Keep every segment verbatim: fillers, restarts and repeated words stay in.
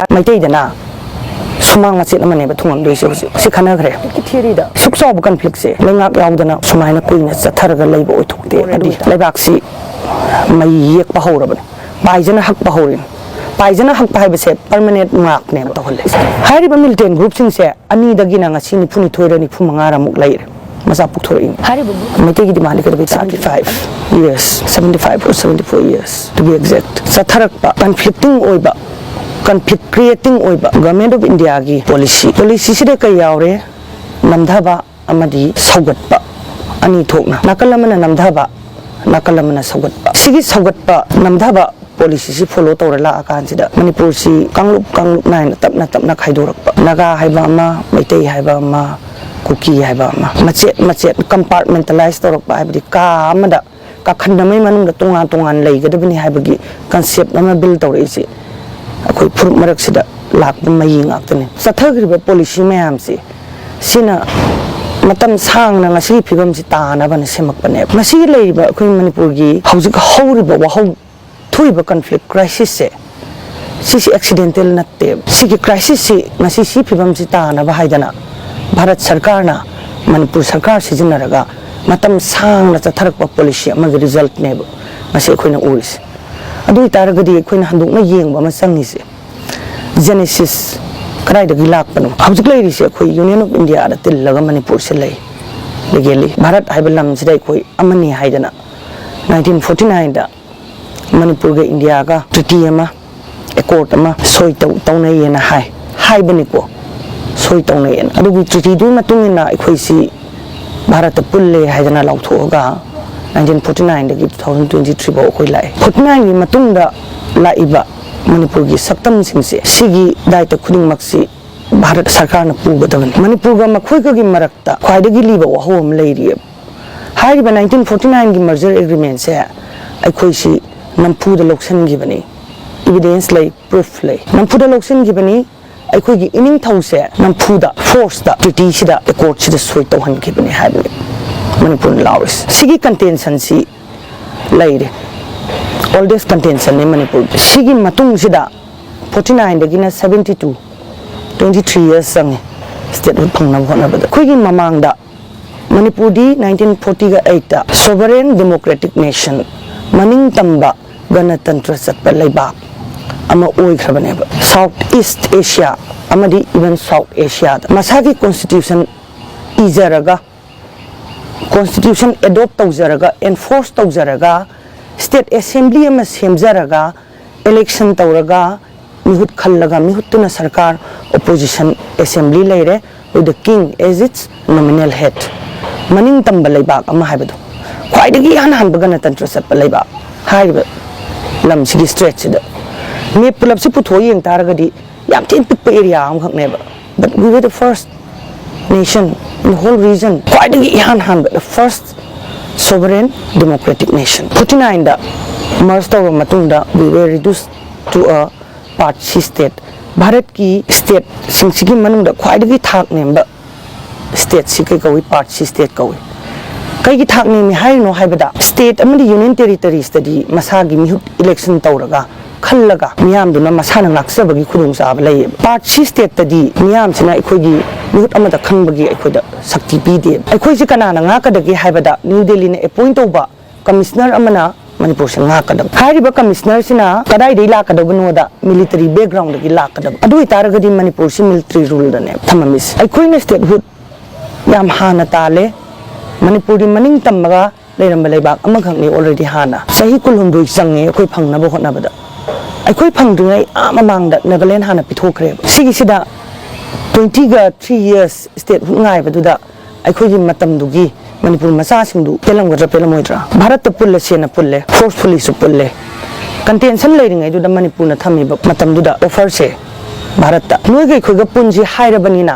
ꯃꯩꯇꯩꯗꯅ ꯁꯨꯃꯥꯡ ꯃꯆꯦꯠ ꯑꯃꯅꯦꯕ ꯊꯨꯡꯉꯝꯗꯣꯏꯁꯦ꯫ ꯍꯧꯖꯤꯛ ꯁꯤ ꯈꯟꯅꯈ꯭ꯔꯦ꯫ ꯁꯨꯛ ꯆꯥꯎꯕ ꯀꯟꯐ꯭ꯂꯤꯛꯁꯦ ꯂꯩꯉꯥꯛ ꯌꯥꯎꯗꯅ ꯁꯨꯃꯥꯏꯅ ꯀꯨꯏꯅ ꯆꯠꯊꯔꯒ ꯂꯩꯕ ꯑꯣꯏꯊꯣꯛꯇꯦ꯫ ꯑꯗꯨꯗꯤ ꯂꯩꯕꯥꯛꯁꯤ ꯃꯩ ꯌꯦꯛꯄ ꯍꯧꯔꯕꯅꯤ꯫ ꯄꯥꯏꯖꯅ ꯍꯛꯄ ꯍꯧꯔꯤꯅꯤ꯫ ꯄꯥꯏꯖꯅ ꯍꯛꯄ ꯍꯥꯏꯕꯁꯦ ꯄꯔꯃꯅꯦꯟ ꯃꯥꯔꯛꯅꯦꯕ ꯇꯧꯍꯜꯂꯤꯁꯦ꯫ ꯍꯥꯏꯔꯤꯕ ꯃꯤꯂꯤꯇꯦꯟ ꯒ꯭ꯔꯨꯞꯁꯤꯡꯁꯦ ꯑꯅꯤꯗꯒꯤꯅ ꯉꯁꯤ ꯅꯤꯐꯨꯅꯤꯊꯣꯏꯔ ꯅꯤꯐꯨ ꯃꯉꯥꯔꯃꯨꯛ ꯂꯩꯔꯦ꯫ ꯃꯆꯥ ꯄꯣꯛꯊꯣꯔꯛꯏꯅꯤ꯫ ꯍꯥꯏꯔꯤꯕ ꯒ꯭ꯔꯨꯞ ꯃꯩꯇꯩꯒꯤ ꯗꯤꯃꯥꯟꯗꯤ ꯀꯩꯗꯧꯕꯩ seventy five years, seventy five or seventy four years, to be exact, ꯆꯠꯊꯔꯛꯄ ꯀꯟꯐ꯭ꯂꯤꯛꯇꯤꯡ ꯑꯣꯏꯕ, ꯀꯟꯐ꯭ꯂꯤꯛ ꯀ꯭ꯔꯤꯌꯦꯇꯤꯡ ꯑꯣꯏꯕ ꯒꯚꯔꯟꯃꯦꯟꯠ ꯑꯣꯐ ꯏꯟꯗꯤꯌꯥꯒꯤ ꯄꯣꯂꯤꯁꯤ꯫ ꯄꯣꯂꯤꯁꯤꯁꯤꯗ ꯀꯩ ꯌꯥꯎꯔꯦ? ꯅꯝꯊꯕ ꯑꯃꯗꯤ ꯁꯧꯒꯠꯄ, ꯑꯅꯤ ꯊꯣꯛꯅ꯫ ꯅꯥꯀꯜ ꯑꯃꯅ ꯅꯝꯊꯕ, ꯅꯥꯀꯜ ꯑꯃꯅ ꯁꯧꯒꯠꯄ꯫ ꯁꯤꯒꯤ ꯁꯧꯒꯠꯄ, ꯅꯝꯊꯕ ꯄꯣꯂꯤꯁꯤꯁꯤ ꯐꯣꯂꯣ ꯇꯧꯔ ꯂꯥꯛꯑꯀꯥꯟꯁꯤꯗ ꯃꯅꯤꯄꯨꯔꯁꯤ ꯀꯥꯡꯂꯨꯞ ꯀꯥꯡꯂꯨꯞ ꯅꯥꯏꯅ ꯇꯞꯅ ꯇꯞꯅ ꯈꯥꯏꯗꯣꯔꯛꯄ꯫ ꯅꯥꯒꯥ ꯍꯥꯏꯕ ꯑꯃ, ꯃꯩꯇꯩ ꯍꯥꯏꯕ ꯑꯃ, ꯀꯨꯀꯤ ꯍꯥꯏꯕ ꯑꯃ, ꯃꯆꯦꯠ ꯃꯆꯦꯠ ꯀꯝꯄꯥꯔꯠꯃꯦꯟꯇꯂꯥꯏꯁ ꯇꯧꯔꯛꯄ, ꯍꯥꯏꯕꯗꯤ ꯀꯥ ꯑꯃꯗ ꯀꯥꯈꯟ ꯑꯃꯒꯤ ꯃꯅꯨꯡꯗ ꯇꯣꯉꯥꯟ ꯇꯣꯉꯥꯟ ꯂꯩꯒꯗꯕꯅꯤ ꯍꯥꯏꯕꯒꯤ ꯀꯟꯁꯦꯞ ꯑꯃ ꯕꯤꯜ ꯇꯧꯔꯛꯏꯁꯤ ꯑꯩꯈꯣꯏ ꯐꯨꯔꯨꯞ ꯃꯔꯛꯁꯤꯗ ꯂꯥꯛꯄ ꯃꯌꯤ ꯉꯥꯛꯇꯅꯤ꯫ ꯆꯠꯊꯈ꯭ꯔꯤꯕ ꯄꯣꯂꯤꯁꯤ ꯃꯌꯥꯝꯁꯤ ꯁꯤꯅ ꯃꯇꯝ ꯁꯥꯡꯅ ꯉꯁꯤꯒꯤ ꯐꯤꯕꯝꯁꯤ ꯇꯥꯅꯕꯅ ꯁꯦꯝꯃꯛꯄꯅꯦꯕ꯫ ꯉꯁꯤꯒꯤ ꯂꯩꯔꯤꯕ ꯑꯩꯈꯣꯏ ꯃꯅꯤꯄꯨꯔꯒꯤ ꯍꯧꯖꯤꯛ ꯍꯧꯔꯤꯕ ꯋꯥꯍꯧ ꯊꯣꯛꯏꯕ ꯀꯟꯐ꯭ꯂꯤꯛ ꯀ꯭ꯔꯥꯏꯁꯤꯁꯁꯦ, ꯁꯤꯁꯤ ꯑꯦꯛꯁꯤꯗꯦꯟꯇꯦꯜ ꯅꯠꯇꯦꯕ꯫ ꯁꯤꯒꯤ ꯀ꯭ꯔꯥꯏꯁꯤꯁꯁꯤ ꯉꯁꯤ ꯁꯤ ꯐꯤꯕꯝꯁꯤ ꯇꯥꯅꯕ ꯍꯥꯏꯗꯅ ꯚꯥꯔꯠ ꯁꯔꯀꯥꯔꯅ, ꯃꯅꯤꯄꯨꯔ ꯁꯔꯀꯥꯔ ꯁꯤꯖꯤꯟꯅꯔꯒ ꯃꯇꯝ ꯁꯥꯡꯅ ꯆꯠꯊꯔꯛꯄ ꯄꯣꯂꯤꯁꯤ ꯑꯃꯒꯤ ꯔꯤꯖꯜꯠꯅꯦꯕ ꯉꯁꯤ ꯑꯩꯈꯣꯏꯅ ꯎꯔꯤꯁꯦ꯫ ꯑꯗꯨ ꯑꯣꯏꯇꯥꯔꯒꯗꯤ ꯑꯩꯈꯣꯏꯅ ꯍꯟꯗꯣꯛꯅ ꯌꯦꯡꯕ ꯑꯃ ꯆꯪꯉꯤꯁꯦ, ꯖꯦꯅꯦꯁꯤꯁ ꯀꯗꯥꯏꯗꯒꯤ ꯂꯥꯛꯄꯅꯣ? ꯍꯧꯖꯤꯛ ꯂꯩꯔꯤꯁꯦ ꯑꯩꯈꯣꯏ ꯌꯨꯅꯤꯌꯟ ꯑꯣꯐ ꯏꯟꯗꯤꯌꯥꯗ ꯇꯤꯜꯂꯒ ꯃꯅꯤꯄꯨꯔꯁꯦ ꯂꯩ꯫ ꯂꯤꯒꯦꯜꯂꯤ ꯚꯥꯔꯠ ꯍꯥꯏꯕ ꯂꯝꯁꯤꯗ ꯑꯩꯈꯣꯏ ꯑꯃꯅꯤ ꯍꯥꯏꯗꯅ ꯅꯥꯏꯟꯇꯤꯟ ꯐꯣꯔꯇꯤ ꯅꯥꯏꯟꯗ ꯃꯅꯤꯄꯨꯔꯒ ꯏꯟꯗꯤꯌꯥꯒ ꯇ꯭ꯔꯤꯇꯤ ꯑꯃ, ꯑꯦꯀꯣꯔꯗ ꯑꯃ ꯁꯣꯏ ꯇꯧ-, ꯇꯧꯅꯩꯌꯦꯅ ꯍꯥꯏ, ꯍꯥꯏꯕꯅꯤꯀꯣ, ꯁꯣꯏ ꯇꯧꯅꯩꯌꯦꯅ꯫ ꯑꯗꯨꯒꯤ ꯇ꯭ꯔꯤꯇꯤꯗꯨꯒꯤ ꯃꯇꯨꯡ ꯏꯟꯅ ꯑꯩꯈꯣꯏꯁꯤ ꯚꯥꯔꯠꯇ ꯄꯨꯜꯂꯦ ꯍꯥꯏꯗꯅ ꯂꯥꯎꯊꯣꯛꯑꯒ ꯅꯥꯏꯟꯇꯤꯟ ꯐꯣꯔꯇꯤ ꯅꯥꯏꯟꯗꯒꯤ ꯇꯨ ꯊꯥꯎꯖꯟ ꯇ꯭ꯋꯦꯟꯇꯤ ꯊ꯭ꯔꯤ ꯐꯥꯎ ꯑꯩꯈꯣꯏ ꯂꯥꯛꯑꯦ꯫ ꯐꯣꯔꯇꯤ ꯅꯥꯏꯟꯒꯤ ꯃꯇꯨꯡꯗ ꯂꯥꯛꯏꯕ ꯃꯅꯤꯄꯨꯔꯒꯤ ꯁꯛꯇꯝꯁꯤꯡꯁꯦ, ꯁꯤꯒꯤ ꯗꯥꯏꯇ ꯈꯨꯗꯤꯡꯃꯛꯁꯤ ꯚꯥꯔꯠ ꯁꯔꯀꯥꯔꯅ ꯄꯨꯒꯗꯕꯅꯤ꯫ ꯃꯅꯤꯄꯨꯔꯒ ꯃꯈꯣꯏꯒꯒꯤ ꯃꯔꯛꯇ ꯈ꯭ꯋꯥꯏꯗꯒꯤ ꯂꯤꯕ ꯋꯥꯍꯧ ꯑꯃ ꯂꯩꯔꯤꯑꯕ꯫ ꯍꯥꯏꯔꯤꯕ ꯅꯥꯏꯟꯇꯤꯟ ꯐꯣꯔꯇꯤ ꯅꯥꯏꯟꯒꯤ ꯃꯔꯖꯔ ꯑꯦꯒ꯭ꯔꯤꯃꯦꯟꯁꯦ ꯑꯩꯈꯣꯏꯁꯤ ꯅꯝꯐꯨꯗ ꯂꯧꯁꯤꯟꯈꯤꯕꯅꯤ꯫ ꯏꯕꯤꯗꯦꯟꯁ ꯂꯩ, ꯄ꯭ꯔꯨꯐ ꯂꯩ꯫ ꯅꯝꯐꯨꯗ ꯂꯧꯁꯤꯟꯈꯤꯕꯅꯤ꯫ ꯑꯩꯈꯣꯏꯒꯤ ꯏꯅꯤꯡꯊꯧꯁꯦ ꯅꯝꯐꯨꯗ, ꯐꯣꯔꯁꯇ, ꯇ꯭ꯔꯤꯇꯤꯁꯤꯗ, ꯑꯦꯀꯣꯔꯗꯁꯤꯗ ꯁꯣꯏ ꯇꯧꯍꯟꯈꯤꯕꯅꯤ ꯍꯥꯏꯕꯅꯤ ꯃꯅꯤꯄꯨꯔꯅ ꯂꯥꯎꯔꯤꯁꯦ꯫ ꯁꯤꯒꯤ ꯀꯟꯇꯦꯟꯁꯟꯁꯤ ꯂꯩꯔꯦ, ꯑꯣꯜꯗꯦꯁ ꯀꯟꯇꯦꯟꯁꯟꯅꯤ ꯃꯅꯤꯄꯨꯔ꯫ ꯁꯤꯒꯤ ꯃꯇꯨꯡꯁꯤꯗ ꯐꯣꯔꯇꯤ ꯅꯥꯏꯟꯗꯒꯤꯅ seventy two, twenty three years ꯆꯪꯉꯦ ꯁ꯭ꯇꯦꯠꯍꯨꯗ ꯐꯪꯅꯕ ꯍꯣꯠꯅꯕꯗ꯫ ꯑꯩꯈꯣꯏꯒꯤ ꯃꯃꯥꯡꯗ ꯃꯅꯤꯄꯨꯔꯗꯤ ꯅꯥꯏꯟꯇꯤꯟ ꯐꯣꯔꯇꯤꯒ ꯑꯩꯠꯇ sovereign democratic nation, ꯃꯅꯤꯡ ꯇꯝꯕ ꯒꯅꯇꯟꯇ꯭ꯔ ꯆꯠꯄ ꯂꯩꯕꯥꯛ ꯑꯃ ꯑꯣꯏꯈ꯭ꯔꯕꯅꯦꯕ꯫ ꯁꯥꯎꯠ ꯏꯁꯠ ꯑꯦꯁꯤꯌꯥ ꯑꯃꯗꯤ ꯏꯚꯟ ꯁꯥꯎꯠ ꯑꯦꯁꯤꯌꯥꯗ ꯃꯁꯥꯒꯤ ꯀꯣꯟꯁꯇꯤꯇ꯭ꯌꯨꯁꯟ ꯏꯖꯔꯒ, ꯀꯣꯟꯁꯇꯤꯇ꯭ꯌꯨꯁꯟ ꯑꯦꯗꯣꯞ ꯇꯧꯖꯔꯒ, ꯑꯦꯟꯐꯣꯔꯁ ꯇꯧꯖꯔꯒ, ꯁ꯭ꯇꯦꯠ ꯑꯦꯁꯦꯝꯕ꯭ꯂꯤ ꯑꯃ ꯁꯦꯝꯖꯔꯒ, ꯏꯂꯦꯛꯁꯟ ꯇꯧꯔꯒ ꯃꯤꯍꯨꯠ ꯈꯜꯂꯒ, ꯃꯤꯍꯨꯠꯇꯨꯅ ꯁꯔꯀꯥꯔ, ꯑꯣꯄꯣꯖꯤꯁꯟ, ꯑꯦꯁꯦꯝꯕ꯭ꯂꯤ ꯂꯩꯔꯦ, with the king as its nominal head꯫ ꯃꯅꯤꯡ ꯇꯝꯕ ꯂꯩꯕꯥꯛ ꯑꯃ ꯍꯥꯏꯕꯗꯣ, ꯈ꯭ꯋꯥꯏꯗꯒꯤ ꯏꯍꯥꯟ ꯍꯥꯟꯕ ꯒꯅꯇꯟꯇ꯭ꯔ ꯆꯠꯄ ꯂꯩꯕꯥꯛ ꯍꯥꯏꯔꯤꯕ ꯂꯝꯁꯤꯒꯤ ꯁ꯭ꯇꯦꯠꯁꯤꯗ꯫ ꯃꯦꯞ ꯄꯨꯂꯞꯁꯤ ꯄꯨꯊꯣꯛꯑ ꯌꯦꯡ ꯇꯥꯔꯒꯗꯤ ꯌꯥꯝ ꯊꯤꯅ ꯄꯤꯛꯄ area ꯑꯃꯈꯛꯅꯦꯕ, but we were the first nation in the whole region, ꯈ꯭ꯋꯥꯏꯗꯒꯤ ꯏꯍꯥꯟ ꯍꯥꯟꯕ, the first sovereign democratic nation꯫ Forty ꯅꯥꯏꯟꯗ ꯃꯔꯖ ꯇꯧꯔꯕ ꯃꯇꯨꯡꯗ we were reduced to a part C state꯫ ꯚꯥꯔꯠꯀꯤ ꯁ꯭ꯇꯦꯠꯁꯤꯡꯁꯤꯒꯤ ꯃꯅꯨꯡꯗ ꯈ꯭ꯋꯥꯏꯗꯒꯤ ꯊꯥꯛ ꯅꯦꯝꯕ ꯁ꯭ꯇꯦꯠꯁꯤ ꯀꯩ ꯀꯧꯏ? Part C state ꯀꯧꯏ꯫ ꯀꯩꯒꯤ ꯊꯥꯛ ꯅꯦꯝꯃꯤ ꯍꯥꯏꯔꯤꯅꯣ ꯍꯥꯏꯕꯗ, ꯁ꯭ꯇꯦꯠ ꯑꯃꯗꯤ ꯌꯨꯅꯤꯌꯟ ꯇꯦꯔꯤꯇꯣꯔꯤꯁꯇꯗꯤ ꯃꯁꯥꯒꯤ ꯃꯤꯍꯨꯠ ꯏꯂꯦꯛꯁꯟ ꯇꯧꯔꯒ, ꯈꯜꯂꯒ, ꯃꯤꯌꯥꯝꯗꯨꯅ ꯃꯁꯥꯅ ꯉꯥꯛꯆꯕꯒꯤ ꯈꯨꯗꯣꯡꯆꯥꯕ ꯂꯩꯌꯦꯕ꯫ Part C ꯁ꯭ꯇꯦꯠꯇꯗꯤ ꯃꯤꯌꯥꯝꯁꯤꯅ ꯑꯩꯈꯣꯏꯒꯤ ꯃꯤꯍꯨꯠ ꯑꯃꯗ ꯈꯟꯕꯒꯤ ꯑꯩꯈꯣꯏꯗ ꯁꯛꯇꯤ ꯄꯤꯗꯦꯕ꯫ ꯑꯩꯈꯣꯏꯁꯦ ꯀꯅꯥꯅ ꯉꯥꯛꯀꯗꯒꯦ ꯍꯥꯏꯕꯗ, ꯅ꯭ꯌꯨ ꯗꯦꯜꯂꯤꯅ ꯑꯦꯄꯣꯏꯟ ꯇꯧꯕ ꯀꯃꯤꯁꯅꯔ ꯑꯃꯅ ꯃꯅꯤꯄꯨꯔꯁꯦ ꯉꯥꯛꯀꯗꯕ꯫ ꯍꯥꯏꯔꯤꯕ ꯀꯃꯤꯁꯅꯔꯁꯤꯅ ꯀꯗꯥꯏꯗꯒꯤ ꯂꯥꯛꯀꯗꯕꯅꯣꯗ, ꯃꯤꯂꯤꯇꯔꯤ ꯕꯦꯛꯒ꯭ꯔꯥꯎꯟꯗꯒꯤ ꯂꯥꯛꯀꯗꯕ꯫ ꯑꯗꯨ ꯑꯣꯏꯇꯥꯔꯒꯗꯤ ꯃꯅꯤꯄꯨꯔꯁꯤ ꯃꯤꯂꯤꯇꯔꯤ ꯔꯨꯜꯗꯅꯦ ꯊꯝꯃꯝꯃꯤꯁꯦ꯫ ꯑꯩꯈꯣꯏꯅ ꯁ꯭ꯇꯦꯠꯍꯨꯗ ꯌꯥꯝ ꯍꯥꯟꯅ ꯇꯥꯜꯂꯦ꯫ ꯃꯅꯤꯄꯨꯔꯗꯤ ꯃꯅꯤꯡ ꯇꯝꯃꯒ ꯂꯩꯔꯝꯕ ꯂꯩꯕꯥꯛ ꯑꯃꯈꯛꯅꯤ ꯑꯣꯜꯔꯦꯗꯤ ꯍꯥꯟꯅ꯫ ꯆꯍꯤ ꯀꯨꯟꯍꯨꯝꯗꯣꯏ ꯆꯪꯉꯦ ꯑꯩꯈꯣꯏ ꯐꯪꯅꯕ ꯍꯣꯠꯅꯕꯗ꯫ ꯑꯩꯈꯣꯏ ꯐꯪꯗ꯭ꯔꯤꯉꯩ ꯑꯥ ꯃꯃꯥꯡꯗ ꯅꯥꯒꯥꯂꯦꯟ ꯍꯥꯟꯅ ꯄꯤꯊꯣꯛꯈ꯭ꯔꯦꯕ꯫ ꯁꯤꯒꯤꯁꯤꯗ ꯇ꯭ꯋꯦꯟꯇꯤꯒ ꯊ꯭ꯔꯤ ꯌꯔꯁ ꯁ꯭ꯇꯦꯠꯍꯨꯗ ꯉꯥꯏꯕꯗꯨꯗ ꯑꯩꯈꯣꯏꯒꯤ ꯃꯇꯝꯗꯨꯒꯤ ꯃꯅꯤꯄꯨꯔ ꯃꯆꯥꯁꯤꯡꯗꯨ ꯄꯦꯜꯂꯝꯒꯗ꯭ꯔꯥ ꯄꯦꯜꯂꯝꯃꯣꯏꯗ꯭ꯔꯥ? ꯚꯥꯔꯠꯇ ꯄꯨꯜꯂꯁꯦꯅ ꯄꯨꯜꯂꯦ, ꯐꯣꯔꯁꯐꯨꯜꯂꯤꯁꯨ ꯄꯨꯜꯂꯦ꯫ ꯀꯟꯇꯦꯟꯁꯟ ꯂꯩꯔꯤꯉꯩꯗꯨꯗ ꯃꯅꯤꯄꯨꯔꯅ ꯊꯝꯃꯤꯕ ꯃꯇꯝꯗꯨꯗ ꯑꯣꯐꯔꯁꯦ ꯚꯥꯔꯠꯇ, "ꯅꯣꯏꯒ ꯑꯩꯈꯣꯏꯒ ꯄꯨꯟꯁꯤ ꯍꯥꯏꯔꯕꯅꯤꯅ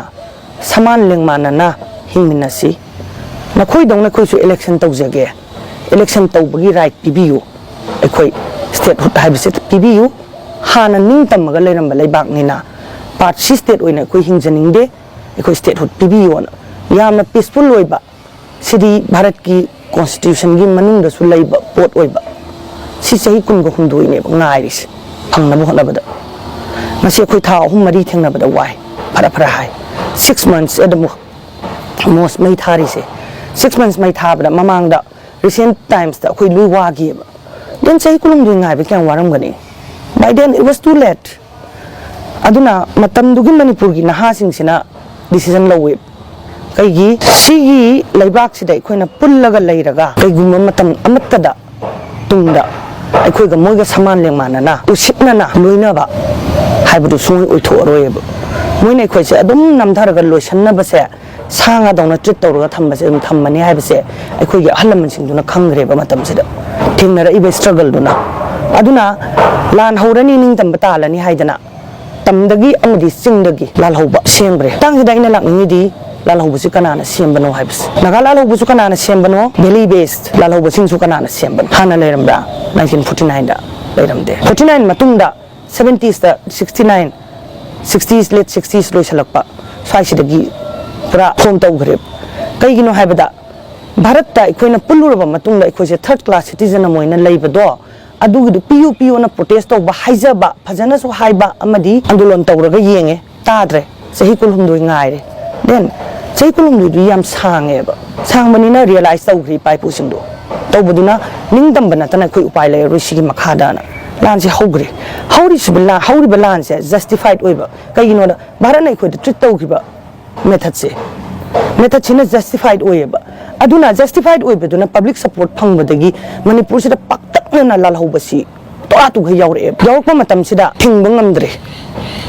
ꯁꯃꯥꯟ ꯂꯦꯡꯃꯥꯟꯅꯅ ꯍꯤꯡꯃꯤꯟꯅꯁꯤ, ꯅꯈꯣꯏꯗꯧꯅ ꯑꯩꯈꯣꯏꯁꯨ ꯏꯂꯦꯛꯁꯟ ꯇꯧꯖꯒꯦ, ꯏꯂꯦꯛꯁꯟ ꯇꯧꯕꯒꯤ ꯔꯥꯏꯠ ꯄꯤꯕꯤꯌꯨ, ꯑꯩꯈꯣꯏ ꯁ꯭ꯇꯦꯠꯍꯨꯗ ꯍꯥꯏꯕꯁꯦ ꯄꯤꯕꯤꯌꯨ, ꯍꯥꯟꯅ ꯅꯤꯡ ꯇꯝꯃꯒ ꯂꯩꯔꯝꯕ ꯂꯩꯕꯥꯛꯅꯤꯅ ꯄꯥꯔꯠ ꯁꯤ ꯁ꯭ꯇꯦꯠ ꯑꯣꯏꯅ ꯑꯩꯈꯣꯏ ꯍꯤꯡꯖꯅꯤꯡꯗꯦ, ꯑꯩꯈꯣꯏ ꯁ꯭ꯇꯦꯠꯍꯨꯗ ꯄꯤꯕꯤꯌꯨꯅ" ꯌꯥꯝꯅ ꯄꯤꯁꯐꯨꯜ ꯑꯣꯏꯕ, ꯁꯤꯗꯤ ꯚꯥꯔꯠꯀꯤ ꯀꯣꯟꯁꯇꯤꯇ꯭ꯌꯨꯁꯟꯒꯤ ꯃꯅꯨꯡꯗꯁꯨ ꯂꯩꯕ ꯄꯣꯠ ꯑꯣꯏꯕ꯫ ꯁꯤ ꯆꯍꯤ ꯀꯨꯟꯒ ꯍꯨꯝꯗꯣꯏꯅꯦꯕ ꯉꯥꯏꯔꯤꯁꯦ ꯐꯪꯅꯕ ꯍꯣꯠꯅꯕꯗ꯫ ꯃꯁꯤ ꯑꯩꯈꯣꯏ ꯊꯥ ꯑꯍꯨꯝ ꯃꯔꯤ ꯊꯦꯡꯅꯕꯗ ꯋꯥꯏ, ꯐꯔ ꯐꯔ ꯍꯥꯏ꯫ Six months ꯑꯗꯨꯝ most ꯃꯩ ꯊꯥꯔꯤꯁꯦ, six months ꯃꯩ ꯊꯥꯕꯗ ꯃꯃꯥꯡꯗ recent timesꯇ ꯑꯩꯈꯣꯏ ꯂꯣꯏ ꯋꯥꯈꯤꯑꯕ꯫ Then ꯆꯍꯤ ꯀꯨꯟꯍꯨꯝꯗꯣꯏ ꯉꯥꯏꯕ ꯀꯌꯥꯝ ꯋꯥꯔꯝꯒꯅꯤ? By then it was too late. ꯑꯗꯨꯅ ꯃꯇꯝꯗꯨꯒꯤ ꯃꯅꯤꯄꯨꯔꯒꯤ ꯅꯍꯥꯁꯤꯡꯁꯤꯅ decision ꯂꯧꯋꯦ꯫ ꯀꯩꯒꯤ? ꯁꯤꯒꯤ ꯂꯩꯕꯥꯛꯁꯤꯗ ꯑꯩꯈꯣꯏꯅ ꯄꯨꯜꯂꯒ ꯂꯩꯔꯒ ꯀꯩꯒꯨꯝꯕ ꯃꯇꯝ ꯑꯃꯠꯇꯗ ꯇꯨꯡꯗ ꯑꯩꯈꯣꯏꯒ ꯃꯣꯏꯒ ꯁꯃꯥꯟ ꯂꯦꯡꯃꯥꯟꯅꯅ ꯎꯁꯤꯠꯅꯅ ꯂꯣꯏꯅꯕ ꯍꯥꯏꯕꯗꯨ ꯁꯨꯡꯑꯣꯏ ꯑꯣꯏꯊꯣꯛꯑꯔꯣꯏꯕ꯫ ꯃꯣꯏꯅ ꯑꯩꯈꯣꯏꯁꯦ ꯑꯗꯨꯝ ꯅꯝꯊꯔꯒ ꯂꯣꯏꯁꯟꯅꯕꯁꯦ, ꯁꯥ ꯉꯥꯗꯧꯅ treat ꯇꯧꯔꯒ ꯊꯝꯕꯁꯦ ꯑꯗꯨꯝ ꯊꯝꯃꯅꯤ ꯍꯥꯏꯕꯁꯦ ꯑꯩꯈꯣꯏꯒꯤ ꯑꯍꯜ ꯂꯃꯟꯁꯤꯡꯗꯨꯅ ꯈꯪꯈ꯭ꯔꯦꯕ꯫ ꯃꯇꯝꯁꯤꯗ ꯊꯦꯡꯅꯔꯛꯏꯕ struggleꯗꯨꯅ꯫ ꯑꯗꯨꯅ ꯂꯥꯟ ꯍꯧꯔꯅꯤ, ꯅꯤꯡꯇꯝꯕ ꯇꯥꯜꯂꯅꯤ ꯍꯥꯏꯗꯅ ꯇꯝꯗꯒꯤ ꯑꯃꯗꯤ ꯆꯤꯡꯗꯒꯤ ꯂꯥꯜꯍꯧꯕ ꯁꯦꯝꯈ꯭ꯔꯦ꯫ ꯃꯇꯥꯡꯁꯤꯗ ꯑꯩꯅ ꯂꯥꯛꯅꯤꯡꯉꯤꯗꯤ, ꯂꯥꯜꯍꯧꯕꯁꯤ ꯀꯅꯥꯅ ꯁꯦꯝꯕꯅꯣ ꯍꯥꯏꯕꯁꯤ꯫ ꯅꯥꯒꯥ ꯂꯥꯜꯍꯧꯕꯁꯨ ꯀꯅꯥꯅ ꯁꯦꯝꯕꯅꯣ, valley based ꯂꯥꯜꯍꯧꯕꯁꯤꯡꯁꯨ ꯀꯅꯥꯅ ꯁꯦꯝꯕꯅꯣ? ꯍꯥꯟꯅ ꯂꯩꯔꯝꯕ꯭ꯔꯥ? Nineteen forty nineꯗ ꯂꯩꯔꯝꯗꯦ꯫ Forty nine ꯃꯇꯨꯡꯗ, seventiesꯇ, sixty nine, sixties, late sixties ꯂꯣꯏꯁꯤꯜꯂꯛꯄ ꯁ꯭ꯋꯥꯏꯁꯤꯗꯒꯤ ꯄꯨꯔꯥ form ꯇꯧꯈ꯭ꯔꯦ꯫ ꯀꯩꯒꯤꯅꯣ ꯍꯥꯏꯕꯗ, ꯚꯥꯔꯠꯇ ꯑꯩꯈꯣꯏꯅ ꯄꯨꯜꯂꯨꯔꯕ ꯃꯇꯨꯡꯗ ꯑꯩꯈꯣꯏꯁꯦ third class citizen ꯑꯃ ꯑꯣꯏꯅ ꯂꯩꯕꯗꯣ, ꯑꯗꯨꯒꯤꯗꯨ ꯄꯤꯌꯨ ꯄꯤꯌꯨꯅ protest ꯇꯧꯕ, ꯍꯥꯏꯖꯕ, ꯐꯖꯅꯁꯨ ꯍꯥꯏꯕ ꯑꯃꯗꯤ ꯑꯟꯗꯣꯂꯟ ꯇꯧꯔꯒ ꯌꯦꯡꯉꯦ, ꯇꯥꯗ꯭ꯔꯦ꯫ ꯆꯍꯤ ꯀꯨꯟꯍꯨꯝꯗꯣꯏ ꯉꯥꯏꯔꯦ꯫ Then ꯆꯍꯤ ꯀꯨꯟꯍꯨꯝꯗꯣꯏꯗꯨ ꯌꯥꯝ ꯁꯥꯡꯉꯦꯕ꯫ ꯁꯥꯡꯕꯅꯤꯅ realize ꯇꯧꯈ꯭ꯔꯦ ꯏꯄꯥ ꯏꯄꯨꯁꯤꯡꯗꯣ꯫ ꯇꯧꯕꯗꯨꯅ ꯅꯤꯡꯇꯝꯕ ꯅꯠꯇꯅ ꯑꯩꯈꯣꯏ ꯎꯄꯥꯏ ꯂꯩꯔꯔꯣꯏ ꯁꯤꯒꯤ ꯃꯈꯥꯗꯅ꯫ ꯂꯥꯟꯁꯦ ꯍꯧꯈ꯭ꯔꯦ꯫ ꯍꯧꯔꯤꯁꯤꯕ ꯂꯥꯟ, ꯍꯧꯔꯤꯕ ꯂꯥꯟꯁꯦ justified ꯑꯣꯏꯕ꯫ ꯀꯩꯒꯤꯅꯣꯗ, ꯚꯥꯔꯠꯅ ꯑꯩꯈꯣꯏꯗ treat ꯇꯧꯈꯤꯕ methodꯁꯦ, methodꯁꯤꯅ justified ꯑꯣꯏꯌꯦꯕ꯫ ꯑꯗꯨꯅ justified ꯑꯣꯏꯕꯗꯨꯅ public support ꯐꯪꯕꯗꯒꯤ ꯃꯅꯤꯄꯨꯔꯁꯤꯗ ꯄꯥꯛꯇꯛꯅꯅ ꯂꯥꯜꯍꯧꯕꯁꯤ ꯇꯣꯔꯥ ꯇꯨꯈꯩ ꯌꯥꯎꯔꯛꯑꯦꯕ꯫ ꯌꯥꯎꯔꯛꯄ ꯃꯇꯝꯁꯤꯗ ꯊꯤꯡꯕ ꯉꯝꯗ꯭ꯔꯦ꯫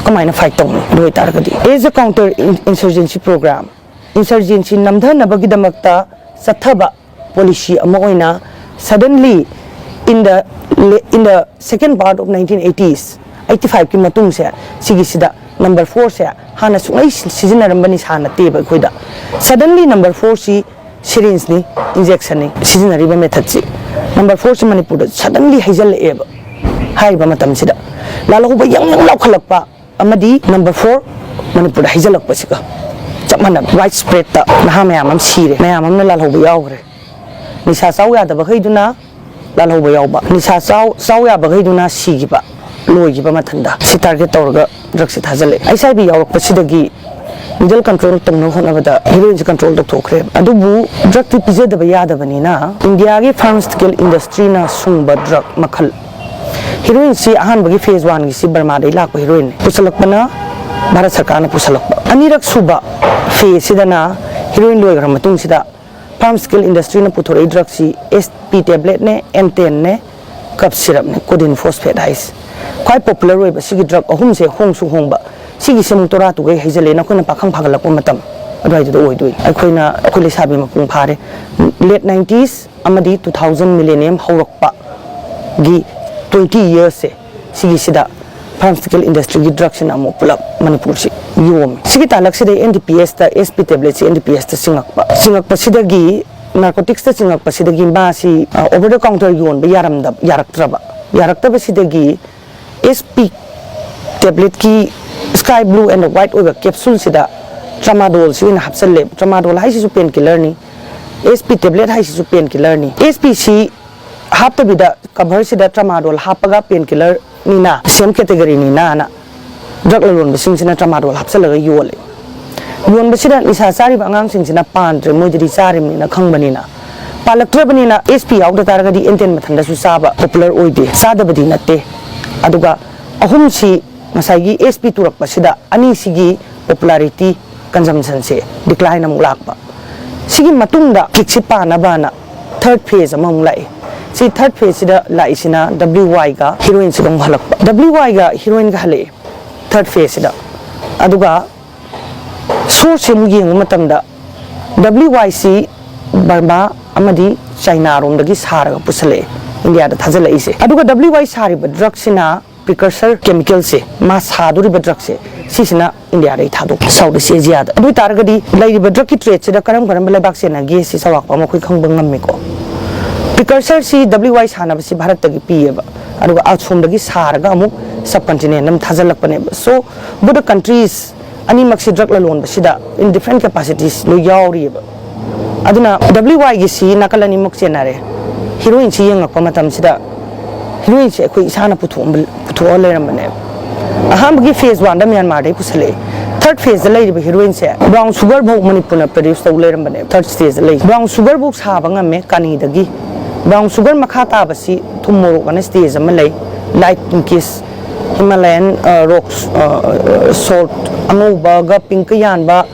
ꯀꯃꯥꯏꯅ fight ꯇꯧꯅꯤ? ꯑꯗꯨ ꯑꯣꯏꯇꯥꯔꯒꯗꯤ, as a counter in-, insurgency program, insurgency ꯅꯝꯊꯅꯕꯒꯤꯗꯃꯛꯇ ꯆꯠꯊꯕ policy ꯑꯃ ꯑꯣꯏꯅ, suddenly in the, in the second part of nineteen eighties, eighty fiveꯀꯤ ꯃꯇꯨꯡꯁꯦ, ꯁꯤꯒꯤꯁꯤꯗ number fourꯁꯦ ꯍꯥꯟꯅ ꯁꯨꯡꯂꯩ ꯁꯤ-, ꯁꯤꯖꯤꯟꯅꯔꯝꯕ ꯅꯤꯁꯥ ꯅꯠꯇꯦꯕ ꯑꯩꯈꯣꯏꯗ꯫ Suddenly number fourꯁꯤ syringeꯅꯤ, injectionꯅꯤ ꯁꯤꯖꯤꯟꯅꯔꯤꯕ methodꯁꯤ꯫ Number fourꯁꯤ ꯃꯅꯤꯄꯨꯔꯗ suddenly ꯍꯩꯖꯤꯜꯂꯛꯑꯦꯕ꯫ ꯍꯥꯏꯔꯤꯕ ꯃꯇꯝꯁꯤꯗ ꯂꯥꯜꯍꯧꯕ ꯌꯪ ꯌꯪ ꯂꯥꯎꯈꯠꯂꯛꯄ ꯑꯃꯗꯤ number four ꯃꯅꯤꯄꯨꯔꯗ ꯍꯩꯖꯤꯜꯂꯛꯄꯁꯤꯒ ꯆꯞ ꯃꯥꯟꯅꯕ, widespreadꯇ ꯅꯍꯥ ꯃꯌꯥꯝ ꯑꯃ ꯁꯤꯔꯦ, ꯃꯌꯥꯝ ꯑꯃꯅ ꯂꯥꯜꯍꯧꯕ ꯌꯥꯎꯈ꯭ꯔꯦ꯫ ꯅꯤꯁꯥ ꯆꯥꯎ ꯌꯥꯗꯕꯈꯩꯗꯨꯅ ꯂꯥꯜꯍꯧꯕ ꯌꯥꯎꯕ, ꯅꯤꯁꯥ ꯆꯥꯎ, ꯆꯥꯎ ꯌꯥꯕꯈꯩꯗꯨꯅ ꯁꯤꯈꯤꯕ꯫ ꯂꯣꯏꯈꯤꯕ ꯃꯊꯟꯗ ꯁꯤ target ꯇꯧꯔꯒ drug ꯁꯤ ꯊꯥꯖꯤꯜꯂꯛꯑꯦ꯫ H I V ꯌꯥꯎꯔꯛꯄꯁꯤꯗꯒꯤ needle control ꯇꯧꯅꯕ ꯍꯣꯠꯅꯕꯗ heroin ꯁꯤ control ꯇꯧꯊꯣꯛꯈ꯭ꯔꯦ꯫ ꯑꯗꯨꯕꯨ drug ꯇꯤ ꯄꯤꯖꯗꯕ ꯌꯥꯗꯕꯅꯤꯅ ꯏꯟꯗꯤꯌꯥꯒꯤ pharmaceutical industry ꯅ ꯁꯨꯡꯕ drug ꯃꯈꯜ heroin ꯁꯤ ꯑꯍꯥꯟꯕꯒꯤ phase one ꯒꯤꯁꯤ ꯕꯔꯃꯥꯗꯒꯤ ꯂꯥꯛꯄ heroin ꯅꯤ꯫ ꯄꯨꯁꯜꯂꯛꯄꯅ ꯚꯥꯔꯠ ꯁꯔꯀꯥꯔꯅ ꯄꯨꯁꯜꯂꯛꯄ꯫ ꯑꯅꯤꯔꯛ ꯁꯨꯕ phase ꯁꯤꯗꯅ heroin ꯂꯣꯏꯈ꯭ꯔ ꯃꯇꯨꯡꯁꯤꯗ pharmaceutical industry ꯅ ꯄꯨꯊꯣꯔꯛꯏ drug ꯁꯤ S P tablet ꯅꯦ, N ten ꯅꯦ, cough syrup ꯅꯦ, codeine phosphate ꯍꯥꯏꯁꯦ꯫ ꯈ꯭ꯋꯥꯏ popular ꯑꯣꯏꯕ ꯁꯤꯒꯤ drug ꯑꯍꯨꯝꯁꯦ ꯍꯣꯡꯁꯨ ꯍꯣꯡꯕ꯫ ꯁꯤꯒꯤꯁꯦ ꯑꯃꯨꯛ ꯇꯣꯔꯥ ꯇꯨꯒꯩ ꯍꯩꯖꯜꯂꯦ, ꯅꯈꯣꯏꯅ ꯄꯥꯈꯪ ꯐꯥꯒꯠꯂꯛꯄ ꯃꯇꯝ ꯑꯗꯨꯋꯥꯏꯗꯨꯗ ꯑꯣꯏꯗꯣꯏꯅꯤ꯫ ꯑꯩꯈꯣꯏꯅ, ꯑꯩꯈꯣꯏ ꯂꯩꯁꯥꯕꯤ ꯃꯄꯨꯡ ꯐꯥꯔꯦ꯫ Late nineties ꯑꯃꯗꯤ two thousand millennium ꯍꯧꯔꯛꯄꯒꯤ twenty years ꯁꯦ ꯁꯤꯒꯤꯁꯤꯗ pharmaceutical industry ꯒꯤ drug ꯁꯤꯅ ꯑꯃꯨꯛ ꯄꯨꯂꯞ ꯃꯅꯤꯄꯨꯔꯁꯤ ꯌꯣꯝꯃꯤ꯫ ꯁꯤꯒꯤ ꯇꯥꯂꯛꯁꯤꯗ N D P S ꯇ S P tablet ꯁꯤ N D P S ꯇ ꯆꯤꯡꯉꯛꯄ꯫ ꯆꯤꯡꯉꯛꯄꯁꯤꯗꯒꯤ narcotics ꯇ ꯆꯤꯡꯉꯛꯄꯁꯤꯗꯒꯤ ꯃꯥꯁꯤ, ꯑ, over the counter ꯌꯣꯟꯕ ꯌꯥꯔꯝꯗꯕ, ꯌꯥꯔꯛꯇ꯭ꯔꯕ꯫ ꯌꯥꯔꯛꯇꯕꯁꯤꯗꯒꯤ S P tablet ꯀꯤ sky blue and white ꯑꯣꯏꯕ capsule ꯁꯤꯗ tramadol ꯁꯤ ꯑꯣꯏꯅ ꯍꯥꯞꯆꯜꯂꯦ꯫ Tramadol ꯍꯥꯏꯁꯤꯁꯨ pain killer ꯅꯤ, S P tablet ꯍꯥꯏꯁꯤꯁꯨ pain killer ꯅꯤ꯫ S P ꯁꯤ ꯍꯥꯞꯇꯕꯤꯗ cover ꯁꯤꯗ tramadol ꯍꯥꯞꯄꯒ pain killer ꯅꯤꯅ, same category ꯅꯤꯅ drug ꯂꯂꯣꯟꯕꯁꯤꯡꯁꯤꯅ tramadol ꯍꯥꯞꯆꯜꯂꯒ ꯌꯣꯜꯂꯦ꯫ ꯌꯣꯟꯕꯁꯤꯗ ꯅꯤꯁꯥ ꯆꯥꯔꯤꯕ ꯑꯉꯥꯡꯁꯤꯡꯁꯤꯅ ꯄꯥꯟꯗ꯭ꯔꯦ, ꯃꯣꯏꯗꯗꯤ ꯆꯥꯔꯤꯕꯅꯤꯅ ꯈꯪꯕꯅꯤꯅ꯫ ꯄꯥꯜꯂꯛꯇ꯭ꯔꯕꯅꯤꯅ S P ꯌꯥꯎꯗ ꯇꯥꯔꯒꯗꯤ N ten ꯃꯊꯟꯗꯁꯨ ꯆꯥꯕ popular ꯑꯣꯏꯗꯦ, ꯆꯥꯗꯕꯗꯤ ꯅꯠꯇꯦ꯫ ꯑꯗꯨꯒ ꯑꯍꯨꯝꯁꯤ ꯉꯁꯥꯏꯒꯤ S P ꯇꯨꯔꯛꯄꯁꯤꯗ ꯑꯅꯤꯁꯤꯒꯤ popularity, consumption ꯁꯦ decline ꯑꯃꯨꯛ ꯂꯥꯛꯄ꯫ ꯁꯤꯒꯤ ꯃꯇꯨꯡꯗ kick ꯁꯤ ꯄꯥꯅꯕꯅ third phase ꯑꯃꯃꯨꯛ ꯂꯥꯛꯏ꯫ ꯁꯤ third phase ꯁꯤꯗ ꯂꯥꯛꯏꯁꯤꯅ W Y ꯒ heroin ꯁꯤꯒ ꯑꯃꯨꯛ ꯍꯜꯂꯛꯄ꯫ W Y ꯒ heroin ꯒ ꯍꯜꯂꯛꯑꯦ third phase ꯁꯤꯗ꯫ ꯑꯗꯨꯒ source ꯁꯤ ꯑꯃꯨꯛ ꯌꯦꯡꯕ ꯃꯇꯝꯗ W Y ꯁꯤ ꯕꯔꯃꯥ ꯑꯃꯗꯤ ꯆꯥꯏꯅꯥ ꯔꯣꯝꯗꯒꯤ ꯁꯥꯔꯒ ꯄꯨꯁꯜꯂꯛꯑꯦ ꯏꯟꯗꯤꯌꯥꯗ ꯊꯥꯖꯤꯜꯂꯛꯏꯁꯦ꯫ ꯑꯗꯨꯒ W Y ꯁꯥꯔꯤꯕ drug ꯁꯤꯅ precursor chemical ꯁꯦ, ꯃꯥ ꯁꯥꯗꯣꯔꯤꯕ drug ꯁꯦ, ꯁꯤꯁꯤꯅ ꯏꯟꯗꯤꯌꯥꯗꯒꯤ ꯊꯥꯗꯣꯛꯄ, South East Asia ꯗ꯫ ꯑꯗꯨ ꯑꯣꯏ ꯇꯥꯔꯒꯗꯤ ꯂꯩꯔꯤꯕ drug ꯀꯤ trade ꯁꯤꯗ ꯀꯔꯝ ꯀꯔꯝꯕ ꯂꯩꯕꯥꯛ ꯆꯦꯟꯅꯒꯦ ꯁꯤ ꯆꯥꯎꯔꯥꯛꯄ ꯑꯃ ꯑꯩꯈꯣꯏ ꯈꯪꯕ ꯉꯝꯃꯤꯀꯣ꯫ Precursor ꯁꯤ W Y ꯁꯥꯟꯅꯕꯁꯤ ꯚꯥꯔꯠꯇꯒꯤ ꯄꯤꯌꯦꯕ, ꯑꯗꯨꯒ ꯑꯁꯣꯝꯗꯒꯤ ꯁꯥꯔꯒ ꯑꯃꯨꯛ subcontinent ꯑꯃ ꯊꯥꯖꯤꯜꯂꯛꯄꯅꯦꯕ꯫ So both the countries ꯑꯅꯤꯃꯛꯁꯤ drug ꯂꯂꯣꯟꯕꯁꯤꯗ in different capacities ꯂꯣꯏ ꯌꯥꯎꯔꯤꯑꯕ꯫ ꯑꯗꯨꯅ W Y ꯒꯤꯁꯤ ꯅꯥꯀꯜ ꯑꯅꯤꯃꯛ ꯆꯦꯟꯅꯔꯦ꯫ Heroin ꯁꯤ ꯌꯦꯡꯉꯛꯄ ꯃꯇꯝꯁꯤꯗ ꯍꯤꯔꯣꯏꯟꯁꯦ ꯑꯩꯈꯣꯏ ꯏꯁꯥꯅ ꯄꯨꯊꯣꯛꯑꯝꯕ ꯄꯨꯊꯣꯛꯑ ꯂꯩꯔꯝꯕꯅꯦꯕ꯫ ꯑꯍꯥꯟꯕꯒꯤ ꯐꯦꯁ ꯋꯥꯟꯗ ꯃ꯭ꯌꯥꯟꯃꯥꯔꯗꯒꯤ ꯄꯨꯁꯜꯂꯛꯑꯦ꯫ ꯊꯥꯔꯠ ꯐꯦꯁꯇ ꯂꯩꯔꯤꯕ ꯍꯤꯔꯣꯏꯟꯁꯦ ꯕ꯭ꯔꯥꯎꯟ ꯁꯨꯒꯔ ꯐꯥꯎ ꯃꯅꯤꯄꯨꯔꯅ ꯄ꯭ꯔꯗ꯭ꯌꯨꯁ ꯇꯧ ꯂꯩꯔꯝꯕꯅꯦꯕ꯫ ꯊꯥꯔꯠ ꯁ꯭ꯇꯦꯖꯇ ꯂꯩ꯫ ꯕ꯭ꯔꯥꯎꯟ ꯁꯨꯒꯔ ꯐꯥꯎ ꯁꯥꯕ ꯉꯝꯃꯦ ꯀꯥꯅꯤꯗꯒꯤ꯫ ꯕ꯭ꯔꯥꯎꯟ ꯁꯨꯒꯔ ꯃꯈꯥ ꯇꯥꯕꯁꯤ ꯊꯨꯝ ꯃꯣꯔꯣꯛ ꯑꯅ ꯁ꯭ꯇꯦꯖ ꯑꯃ ꯂꯩ꯫ ꯂꯥꯏꯠ ꯄꯤꯡꯀꯤꯁ, ꯍꯤꯃꯥꯂꯌꯟ ꯔꯣꯛ ꯁꯣꯜꯠ, ꯑꯉꯧꯕꯒ ꯄꯤꯡꯀ ꯌꯥꯟꯕ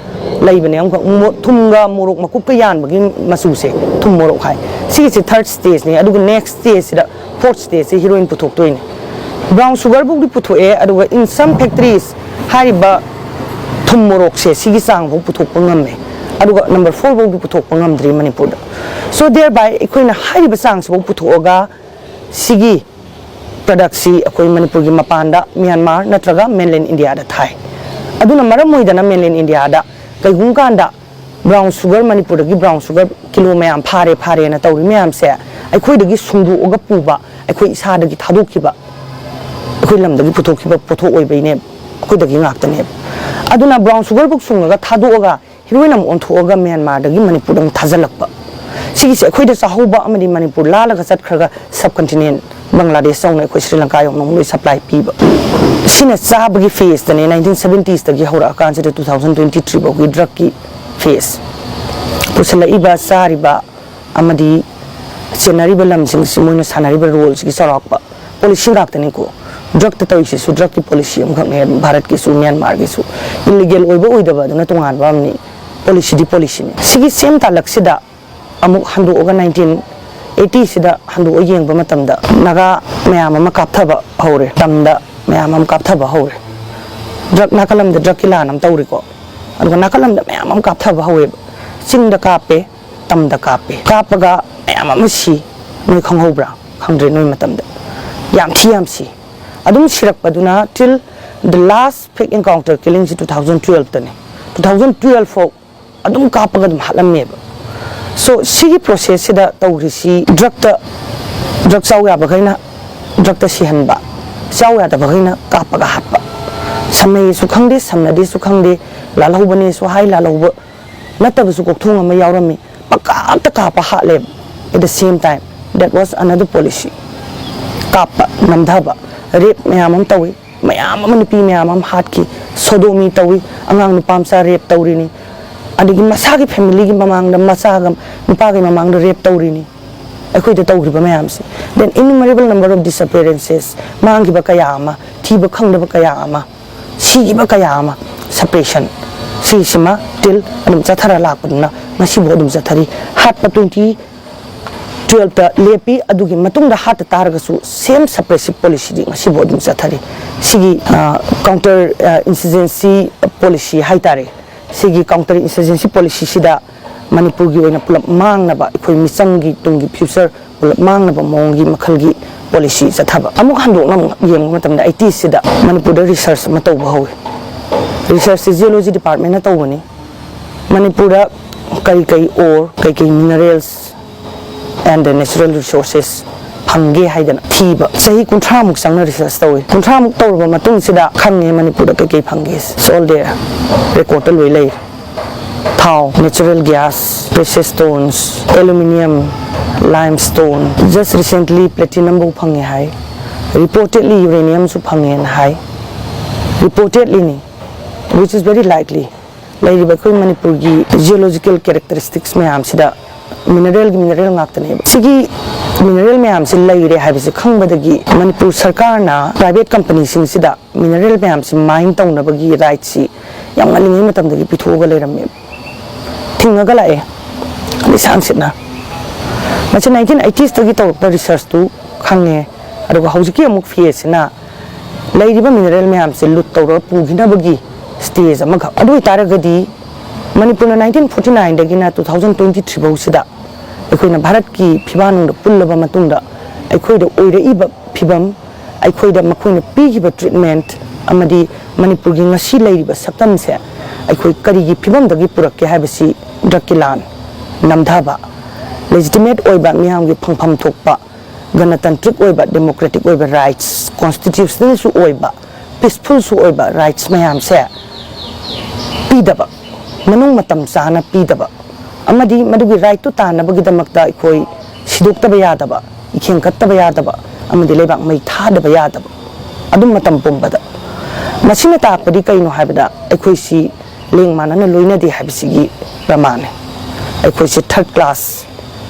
ꯂꯩꯕꯅꯦ ꯑꯃꯈꯛ꯫ ꯃꯣ- ꯊꯨꯝꯒ ꯃꯣꯔꯣꯛ ꯃꯀꯨꯞꯀ ꯌꯥꯟꯕꯒꯤ ꯃꯆꯨꯁꯦ ꯊꯨꯝ ꯃꯣꯔꯣꯛ ꯍꯥꯏ꯫ ꯁꯤꯒꯤꯁꯦ ꯊꯥꯔꯠ ꯁ꯭ꯇꯦꯖꯅꯤ꯫ ꯑꯗꯨꯒ ꯅꯦꯛꯁ ꯁ꯭ꯇꯦꯖꯁꯤꯗ, ꯐꯣꯔꯠ ꯁ꯭ꯇꯦꯖꯁꯦ ꯍꯤꯔꯣꯏꯟ ꯄꯨꯊꯣꯛꯇꯣꯏꯅꯦ꯫ ꯕ꯭ꯔꯥꯎꯟ ꯁꯨꯒꯔ ꯐꯥꯎꯗꯤ ꯄꯨꯊꯣꯛꯑꯦ, ꯑꯗꯨꯒ in some factories ꯍꯥꯏꯔꯤꯕ ꯊꯨꯝ ꯃꯣꯔꯣꯛꯁꯦ ꯁꯤꯒꯤ ꯆꯥꯡ ꯐꯥꯎ ꯄꯨꯊꯣꯛꯄ ꯉꯝꯃꯦ꯫ ꯑꯗꯨꯒ ꯅꯝꯕꯔ ꯐꯣꯔ ꯐꯥꯎꯗꯤ ꯄꯨꯊꯣꯛꯄ ꯉꯝꯗ꯭ꯔꯤ ꯃꯅꯤꯄꯨꯔꯗ꯫ So thereby ꯑꯩꯈꯣꯏꯅ ꯍꯥꯏꯔꯤꯕ ꯆꯥꯡꯁꯤꯐꯥꯎ ꯄꯨꯊꯣꯛꯑꯒ ꯁꯤꯒꯤ ꯄ꯭ꯔꯗꯛꯁꯤ ꯑꯩꯈꯣꯏ ꯃꯅꯤꯄꯨꯔꯒꯤ ꯃꯄꯥꯟꯗ, ꯃ꯭ꯌꯥꯟꯃꯥꯔ ꯅꯠꯇ꯭ꯔꯒ ꯃꯦꯟꯂꯦꯟ ꯏꯟꯗꯤꯌꯥꯗ ꯊꯥꯏ꯫ ꯑꯗꯨꯅ ꯃꯔꯝ ꯑꯣꯏꯗꯅ ꯃꯦꯟꯂꯦꯟ ꯏꯟꯗꯤꯌꯥꯗ ꯀꯩꯒꯨꯝꯕ ꯀꯥꯟꯗ ꯕ꯭ꯔꯥꯎꯟ ꯁꯨꯒꯔ, ꯃꯅꯤꯄꯨꯔꯗꯒꯤ ꯕ꯭ꯔꯥꯎꯟ ꯁꯨꯒꯔ ꯀꯤꯂꯣ ꯃꯌꯥꯝ ꯐꯥꯔꯦ ꯐꯥꯔꯦꯅ ꯇꯧꯔꯤ ꯃꯌꯥꯝꯁꯦ ꯑꯩꯈꯣꯏꯗꯒꯤ ꯁꯨꯡꯗꯣꯛꯑꯒ ꯄꯨꯕ, ꯑꯩꯈꯣꯏ ꯏꯁꯥꯗꯒꯤ ꯊꯥꯗꯣꯛꯈꯤꯕ, ꯑꯩꯈꯣꯏ ꯂꯝꯗꯒꯤ ꯄꯨꯊꯣꯛꯈꯤꯕ ꯄꯣꯠꯊꯣꯛ ꯑꯣꯏꯕꯩꯅꯦꯕ, ꯑꯩꯈꯣꯏꯗꯒꯤ ꯉꯥꯛꯇꯅꯦꯕ꯫ ꯑꯗꯨꯅ ꯕ꯭ꯔꯥꯎꯟ ꯁꯨꯒꯔ ꯐꯥꯎ ꯁꯨꯡꯉꯒ ꯊꯥꯗꯣꯛꯑꯒ ꯍꯤꯔꯣꯏꯟ ꯑꯃꯨꯛ ꯑꯣꯟꯊꯣꯛꯑꯒ ꯃ꯭ꯌꯥꯟꯃꯥꯔꯗꯒꯤ ꯃꯅꯤꯄꯨꯔꯗ ꯑꯃꯨꯛ ꯊꯥꯖꯤꯜꯂꯛꯄ꯫ ꯁꯤꯒꯤꯁꯦ ꯑꯩꯈꯣꯏꯗ ꯆꯥꯍꯧꯕ ꯑꯃꯗꯤ ꯃꯅꯤꯄꯨꯔ ꯂꯥꯜꯂꯒ ꯆꯠꯈ꯭ꯔꯒ ꯁꯕ ꯀꯟꯇꯤꯅꯦꯟ ꯕꯪꯒ꯭ꯂꯥꯗꯦꯁ ꯌꯧꯅ ꯑꯩꯈꯣꯏ ꯁ꯭ꯔꯤ ꯂꯪꯀꯥ ꯌꯧꯅ ꯑꯃꯨꯛ ꯂꯣꯏ ꯁꯄ꯭ꯂꯥꯏ ꯄꯤꯕ꯫ ꯁꯤꯅ ꯆꯥꯕꯒꯤ ꯐꯦꯁꯇꯅꯦ, ꯅꯥꯏꯟꯇꯤꯟ ꯁꯕꯦꯟꯇꯤꯁꯇꯒꯤ ꯍꯧꯔꯛꯑꯀꯥꯟꯁꯤꯗ ꯇꯨ ꯊꯥꯎꯖꯟ ꯇ꯭ꯋꯦꯟꯇꯤ ꯊ꯭ꯔꯤ ꯐꯥꯎꯒꯤ ꯗ꯭ꯔꯒꯀꯤ ꯐꯦꯁ꯫ ꯄꯨꯁꯜꯂꯛꯏꯕ, ꯆꯥꯔꯤꯕ ꯑꯃꯗꯤ ꯆꯦꯟꯅꯔꯤꯕ ꯂꯝꯁꯤꯡꯁꯤ, ꯃꯣꯏꯅ ꯁꯥꯟꯅꯔꯤꯕ ꯔꯣꯜꯁꯤꯒꯤ ꯆꯥꯎꯔꯥꯛꯄ ꯄꯣꯂꯤꯁꯤ ꯉꯥꯛꯇꯅꯤꯀꯣ꯫ ꯗ꯭ꯔꯒꯇ ꯇꯧꯔꯤꯁꯤꯁꯨ ꯗ꯭ꯔꯒꯀꯤ ꯄꯣꯂꯤꯁꯤ ꯑꯃꯈꯛꯅꯦ, ꯚꯥꯔꯠꯀꯤꯁꯨ ꯃ꯭ꯌꯥꯟꯃꯥꯔꯒꯤꯁꯨ꯫ ꯏꯜꯂꯤꯒꯦꯜ ꯑꯣꯏꯕ ꯑꯣꯏꯗꯕ ꯑꯗꯨꯅ ꯇꯣꯉꯥꯟꯕ ꯑꯃꯅꯤ, ꯄꯣꯂꯤꯁꯤꯗꯤ ꯄꯣꯂꯤꯁꯤꯅꯤ꯫ ꯁꯤꯒꯤ ꯁꯦꯝ ꯇꯥꯂꯛꯁꯤꯗ ꯑꯃꯨꯛ ꯍꯟꯗꯣꯛꯑꯒ ꯅꯥꯏꯟꯇꯤꯟ ꯑꯩꯠꯇꯤꯁꯤꯗ ꯍꯟꯗꯣꯛꯑ ꯌꯦꯡꯕ ꯃꯇꯝꯗ ꯅꯥꯒꯥ ꯃꯌꯥꯝ ꯑꯃ ꯀꯥꯞꯊꯕ ꯍꯧꯔꯦ, ꯇꯝꯗ ꯃꯌꯥꯝ ꯑꯃ ꯀꯥꯞꯊꯕ ꯍꯧꯔꯦ꯫ ꯗ꯭ꯔꯒ ꯅꯥꯀꯜ ꯑꯃꯗ ꯗ꯭ꯔꯒꯀꯤ ꯂꯥꯟ ꯑꯃ ꯇꯧꯔꯤꯀꯣ, ꯑꯗꯨꯒ ꯅꯥꯀꯜ ꯑꯃꯗ ꯃꯌꯥꯝ ꯑꯃ ꯀꯥꯞꯊꯕ ꯍꯧꯋꯦꯕ꯫ ꯆꯤꯡꯗ ꯀꯥꯞꯄꯦ, ꯇꯝꯗ ꯀꯥꯞꯄꯦ, ꯀꯥꯞꯄꯒ ꯃꯌꯥꯝ ꯑꯃ ꯁꯤ꯫ ꯅꯣꯏ ꯈꯪꯍꯧꯕ꯭ꯔꯥ? ꯈꯪꯗ꯭ꯔꯦ ꯅꯣꯏ ꯃꯇꯝꯗ꯫ ꯌꯥꯝ ꯊꯤ ꯌꯥꯝ ꯁꯤ꯫ ꯑꯗꯨꯝ ꯁꯤꯔꯛꯄꯗꯨꯅ till the last fake encounter killingꯁꯤ ꯇꯨ ꯊꯥꯎꯖꯟ ꯇꯨꯋꯦꯜꯐꯇꯅꯦ꯫ ꯇꯨ ꯊꯥꯎꯖꯟ ꯇꯨꯋꯦꯜꯐ ꯐꯥꯎ ꯑꯗꯨꯝ ꯀꯥꯞꯄꯒ ꯑꯗꯨꯝ ꯍꯥꯠꯂꯝꯃꯦꯕ꯫ So ꯁꯤꯒꯤ ꯄ꯭ꯔꯣꯁꯦꯁꯁꯤꯗ ꯇꯧꯔꯤꯁꯤ, ꯗ꯭ꯔꯒꯇ, ꯗ꯭ꯔꯒ ꯆꯥꯎ ꯌꯥꯕꯈꯩꯅ ꯗ꯭ꯔꯒꯇ ꯁꯤꯍꯟꯕ, ꯆꯥꯎ ꯌꯥꯗꯕꯈꯩꯅ ꯀꯥꯞꯄꯒ ꯍꯥꯠꯄ꯫ ꯁꯝꯅꯩꯁꯨ ꯈꯪꯗꯦ, ꯁꯝꯅꯗꯦꯁꯨ ꯈꯪꯗꯦ, ꯂꯥꯜꯍꯧꯕꯅꯦꯁꯨ ꯍꯥꯏ, ꯂꯥꯜꯍꯧꯕ ꯅꯠꯇꯕꯁꯨ ꯀꯣꯛꯊꯣꯡ ꯑꯃ ꯌꯥꯎꯔꯝꯃꯤ꯫ ꯄꯪꯀꯥꯞꯇ ꯀꯥꯞꯄ ꯍꯥꯠꯂꯦꯕ꯫ At the same time, that was another policy꯫ ꯀꯥꯞꯄ, ꯅꯝꯊꯕ, ꯔꯦꯞ ꯃꯌꯥꯝ ꯑꯃ ꯇꯧꯏ꯫ ꯃꯌꯥꯝ ꯑꯃ, ꯅꯨꯄꯤ ꯃꯌꯥꯝ ꯑꯃ ꯍꯥꯠꯈꯤ, ꯁꯣꯗꯣꯃꯤ ꯇꯧꯏ, ꯑꯉꯥꯡ ꯅꯨꯄꯥ ꯃꯆꯥ ꯔꯦꯞ ꯇꯧꯔꯤꯅꯤ, ꯑꯗꯒꯤ ꯃꯁꯥꯒꯤ ꯐꯦꯃꯤꯂꯤꯒꯤ ꯃꯃꯥꯡꯗ, ꯃꯆꯥꯒ ꯅꯨꯄꯥꯒꯤ ꯃꯃꯥꯡꯗ ꯔꯦꯞ ꯇꯧꯔꯤꯅꯤ꯫ ꯑꯩꯈꯣꯏꯗ ꯇꯧꯈ꯭ꯔꯤꯕ ꯃꯌꯥꯝꯁꯦ, then innumerable number of disappearances, ꯃꯥꯡꯈꯤꯕ ꯀꯌꯥ ꯑꯃ, ꯊꯤꯕ ꯈꯪꯗꯕ ꯀꯌꯥ ꯑꯃ, ꯁꯤꯈꯤꯕ ꯀꯌꯥ ꯑꯃ, suppression, ꯁꯤꯁꯤꯃ till ꯑꯗꯨꯝ ꯆꯠꯊꯔ ꯂꯥꯛꯄꯅꯤꯅ ꯉꯁꯤꯐꯥꯎ ꯑꯗꯨꯝ ꯆꯠꯊꯔꯤ꯫ ꯍꯥꯠꯄ twenty twelve ꯇ ꯂꯦꯞꯄꯤ, ꯑꯗꯨꯒꯤ ꯃꯇꯨꯡꯗ ꯍꯥꯠꯇ ꯇꯥꯔꯒꯁꯨ same suppressive policy ꯗꯤ ꯉꯁꯤꯐꯥꯎ ꯑꯗꯨꯝ ꯆꯠꯊꯔꯤ꯫ ꯁꯤꯒꯤ counter insurgency policy ꯍꯥꯏꯇꯥꯔꯦ, ꯁꯤꯒꯤ counter insurgency policy ꯁꯤꯗ ꯃꯅꯤꯄꯨꯔꯒꯤ ꯑꯣꯏꯅ ꯄꯨꯂꯞ ꯃꯥꯡꯅꯕ, ꯑꯩꯈꯣꯏ ꯃꯤꯆꯝꯒꯤ ꯇꯨꯡꯒꯤ future ꯄꯨꯂꯞ ꯃꯥꯡꯅꯕ ꯃꯑꯣꯡꯒꯤ ꯃꯈꯜꯒꯤ policy ꯆꯠꯊꯕ꯫ ꯑꯃꯨꯛ ꯍꯟꯗꯣꯛꯅ ꯑꯃꯨꯛ ꯌꯦꯡꯕ ꯃꯇꯝꯗ eighties ꯁꯤꯗ ꯃꯅꯤꯄꯨꯔꯗ research ꯑꯃ ꯇꯧꯕ ꯍꯧꯏ꯫ Research ꯁꯤ Geology Department ꯅ ꯇꯧꯕꯅꯤ꯫ ꯃꯅꯤꯄꯨꯔꯗ ꯀꯔꯤ ꯀꯔꯤ ore, ꯀꯩ ꯀꯩ minerals and the natural resources ꯐꯪꯒꯦ ꯍꯥꯏꯗꯅ ꯊꯤꯕ꯫ ꯆꯍꯤ ꯀꯨꯟꯊ꯭ꯔꯥꯃꯨꯛ ꯆꯪꯅ research ꯇꯧꯏ꯫ ꯀꯨꯟꯊ꯭ꯔꯥꯃꯨꯛ ꯇꯧꯔꯕ ꯃꯇꯨꯡꯁꯤꯗ ꯈꯪꯉꯦ ꯃꯅꯤꯄꯨꯔꯗ ꯀꯩ ꯀꯩ ꯐꯪꯒꯦ꯫ It's all there꯫ Record ꯇ ꯂꯣꯏ ꯂꯩ꯫ ꯊꯥꯎ, natural gas, precious stones, aluminium, limestone, just recently platinum ꯐꯥꯎ ꯐꯪꯉꯦ ꯍꯥꯏ꯫ Reportedly uranium ꯁꯨ ꯐꯪꯉꯦꯅ ꯍꯥꯏ꯫ Reportedly ꯅꯤ, which is very likely꯫ ꯂꯩꯔꯤꯕ ꯑꯩꯈꯣꯏ ꯃꯅꯤꯄꯨꯔꯒꯤ geological characteristics ꯃꯌꯥꯝꯁꯤꯗ mineral ꯒꯤ mineral ꯉꯥꯛꯇꯅꯦꯕ꯫ ꯁꯤꯒꯤ mineral ꯃꯌꯥꯝꯁꯤ ꯂꯩꯔꯦ ꯍꯥꯏꯕꯁꯤ ꯈꯪꯕꯗꯒꯤ ꯃꯅꯤꯄꯨꯔ ꯁꯔꯀꯥꯔꯅ private company ꯁꯤꯡꯁꯤꯗ mineral ꯃꯌꯥꯝꯁꯤ mine ꯇꯧꯅꯕꯒꯤ right ꯁꯤ ꯌꯥꯝ ꯉꯜꯂꯤꯉꯩ ꯃꯇꯝꯗꯒꯤ ꯄꯤꯊꯣꯛꯑꯒ ꯂꯩꯔꯝꯃꯦꯕ, ꯊꯤꯡꯉꯒ ꯂꯥꯛꯑꯦ꯫ ꯂꯤꯁꯥꯡ ꯁꯤꯠꯅ꯫ ꯃꯁꯤ nineteen eighties ꯇꯒꯤ ꯇꯧꯔꯛꯄ research ꯇꯨ ꯈꯪꯉꯦ꯫ ꯑꯗꯨꯒ ꯍꯧꯖꯤꯛꯀꯤ ꯑꯃꯨꯛ phase ꯁꯤꯅ ꯂꯩꯔꯤꯕ mineral ꯃꯌꯥꯝꯁꯦ loot ꯇꯧꯔꯒ ꯄꯨꯈꯤꯅꯕꯒꯤ stage ꯑꯃꯈꯛ꯫ ꯑꯗꯨ ꯑꯣꯏꯇꯥꯔꯒꯗꯤ ꯃꯅꯤꯄꯨꯔꯅ nineteen forty nine ꯗꯒꯤꯅ two thousand twenty three ꯐꯥꯎꯁꯤꯗ ꯑꯩꯈꯣꯏꯅ ꯚꯥꯔꯠꯀꯤ ꯐꯤꯕꯥꯟꯅꯨꯡꯗ ꯄꯨꯜꯂꯕ ꯃꯇꯨꯡꯗ ꯑꯩꯈꯣꯏꯗ ꯑꯣꯏꯔꯛꯏꯕ ꯐꯤꯕꯝ, ꯑꯩꯈꯣꯏꯗ ꯃꯈꯣꯏꯅ ꯄꯤꯈꯤꯕ treatment ꯑꯃꯗꯤ ꯃꯅꯤꯄꯨꯔꯒꯤ ꯉꯁꯤ ꯂꯩꯔꯤꯕ ꯁꯛꯇꯝꯁꯦ ꯑꯩꯈꯣꯏ ꯀꯔꯤꯒꯤ ꯐꯤꯕꯝꯗꯒꯤ ꯄꯨꯔꯛꯀꯦ ꯍꯥꯏꯕꯁꯤ drug ꯀꯤ ꯂꯥꯟ, ꯅꯝꯊꯕ, legitimate ꯑꯣꯏꯕ ꯃꯤꯌꯥꯝꯒꯤ ꯐꯪꯐꯝ ꯊꯣꯛꯄ ꯒꯅꯇꯟꯇ꯭ꯔꯤꯛ ꯑꯣꯏꯕ, democratic ꯑꯣꯏꯕ rights, constitutional ꯁꯨ ꯑꯣꯏꯕ, peaceful ꯁꯨ ꯑꯣꯏꯕ rights ꯃꯌꯥꯝꯁꯦ ꯄꯤꯗꯕ, ꯃꯅꯨꯡ ꯃꯇꯝ ꯆꯥꯅ ꯄꯤꯗꯕ, ꯑꯃꯗꯤ ꯃꯗꯨꯒꯤ right ꯇꯨ ꯇꯥꯟꯅꯕꯒꯤꯗꯃꯛꯇ ꯑꯩꯈꯣꯏ ꯁꯤꯗꯣꯛꯇꯕ ꯌꯥꯗꯕ, ꯏꯈꯦꯡ ꯀꯠꯇꯕ ꯌꯥꯗꯕ, ꯑꯃꯗꯤ ꯂꯩꯕꯥꯛ ꯃꯩ ꯊꯥꯗꯕ ꯌꯥꯗꯕ, ꯑꯗꯨꯝ ꯃꯇꯝ ꯄꯨꯝꯕꯗ꯫ ꯃꯁꯤꯅ ꯇꯥꯛꯄꯗꯤ ꯀꯩꯅꯣ ꯍꯥꯏꯕꯗ, ꯑꯩꯈꯣꯏꯁꯤ ꯂꯦꯡ ꯃꯥꯟꯅꯅ ꯂꯣꯏꯅꯗꯦ ꯍꯥꯏꯕꯁꯤꯒꯤ ꯄ꯭ꯔꯃꯥꯟꯅꯤ꯫ ꯑꯩꯈꯣꯏꯁꯤ ꯊꯥꯔꯠ ꯀ꯭ꯂꯥꯁ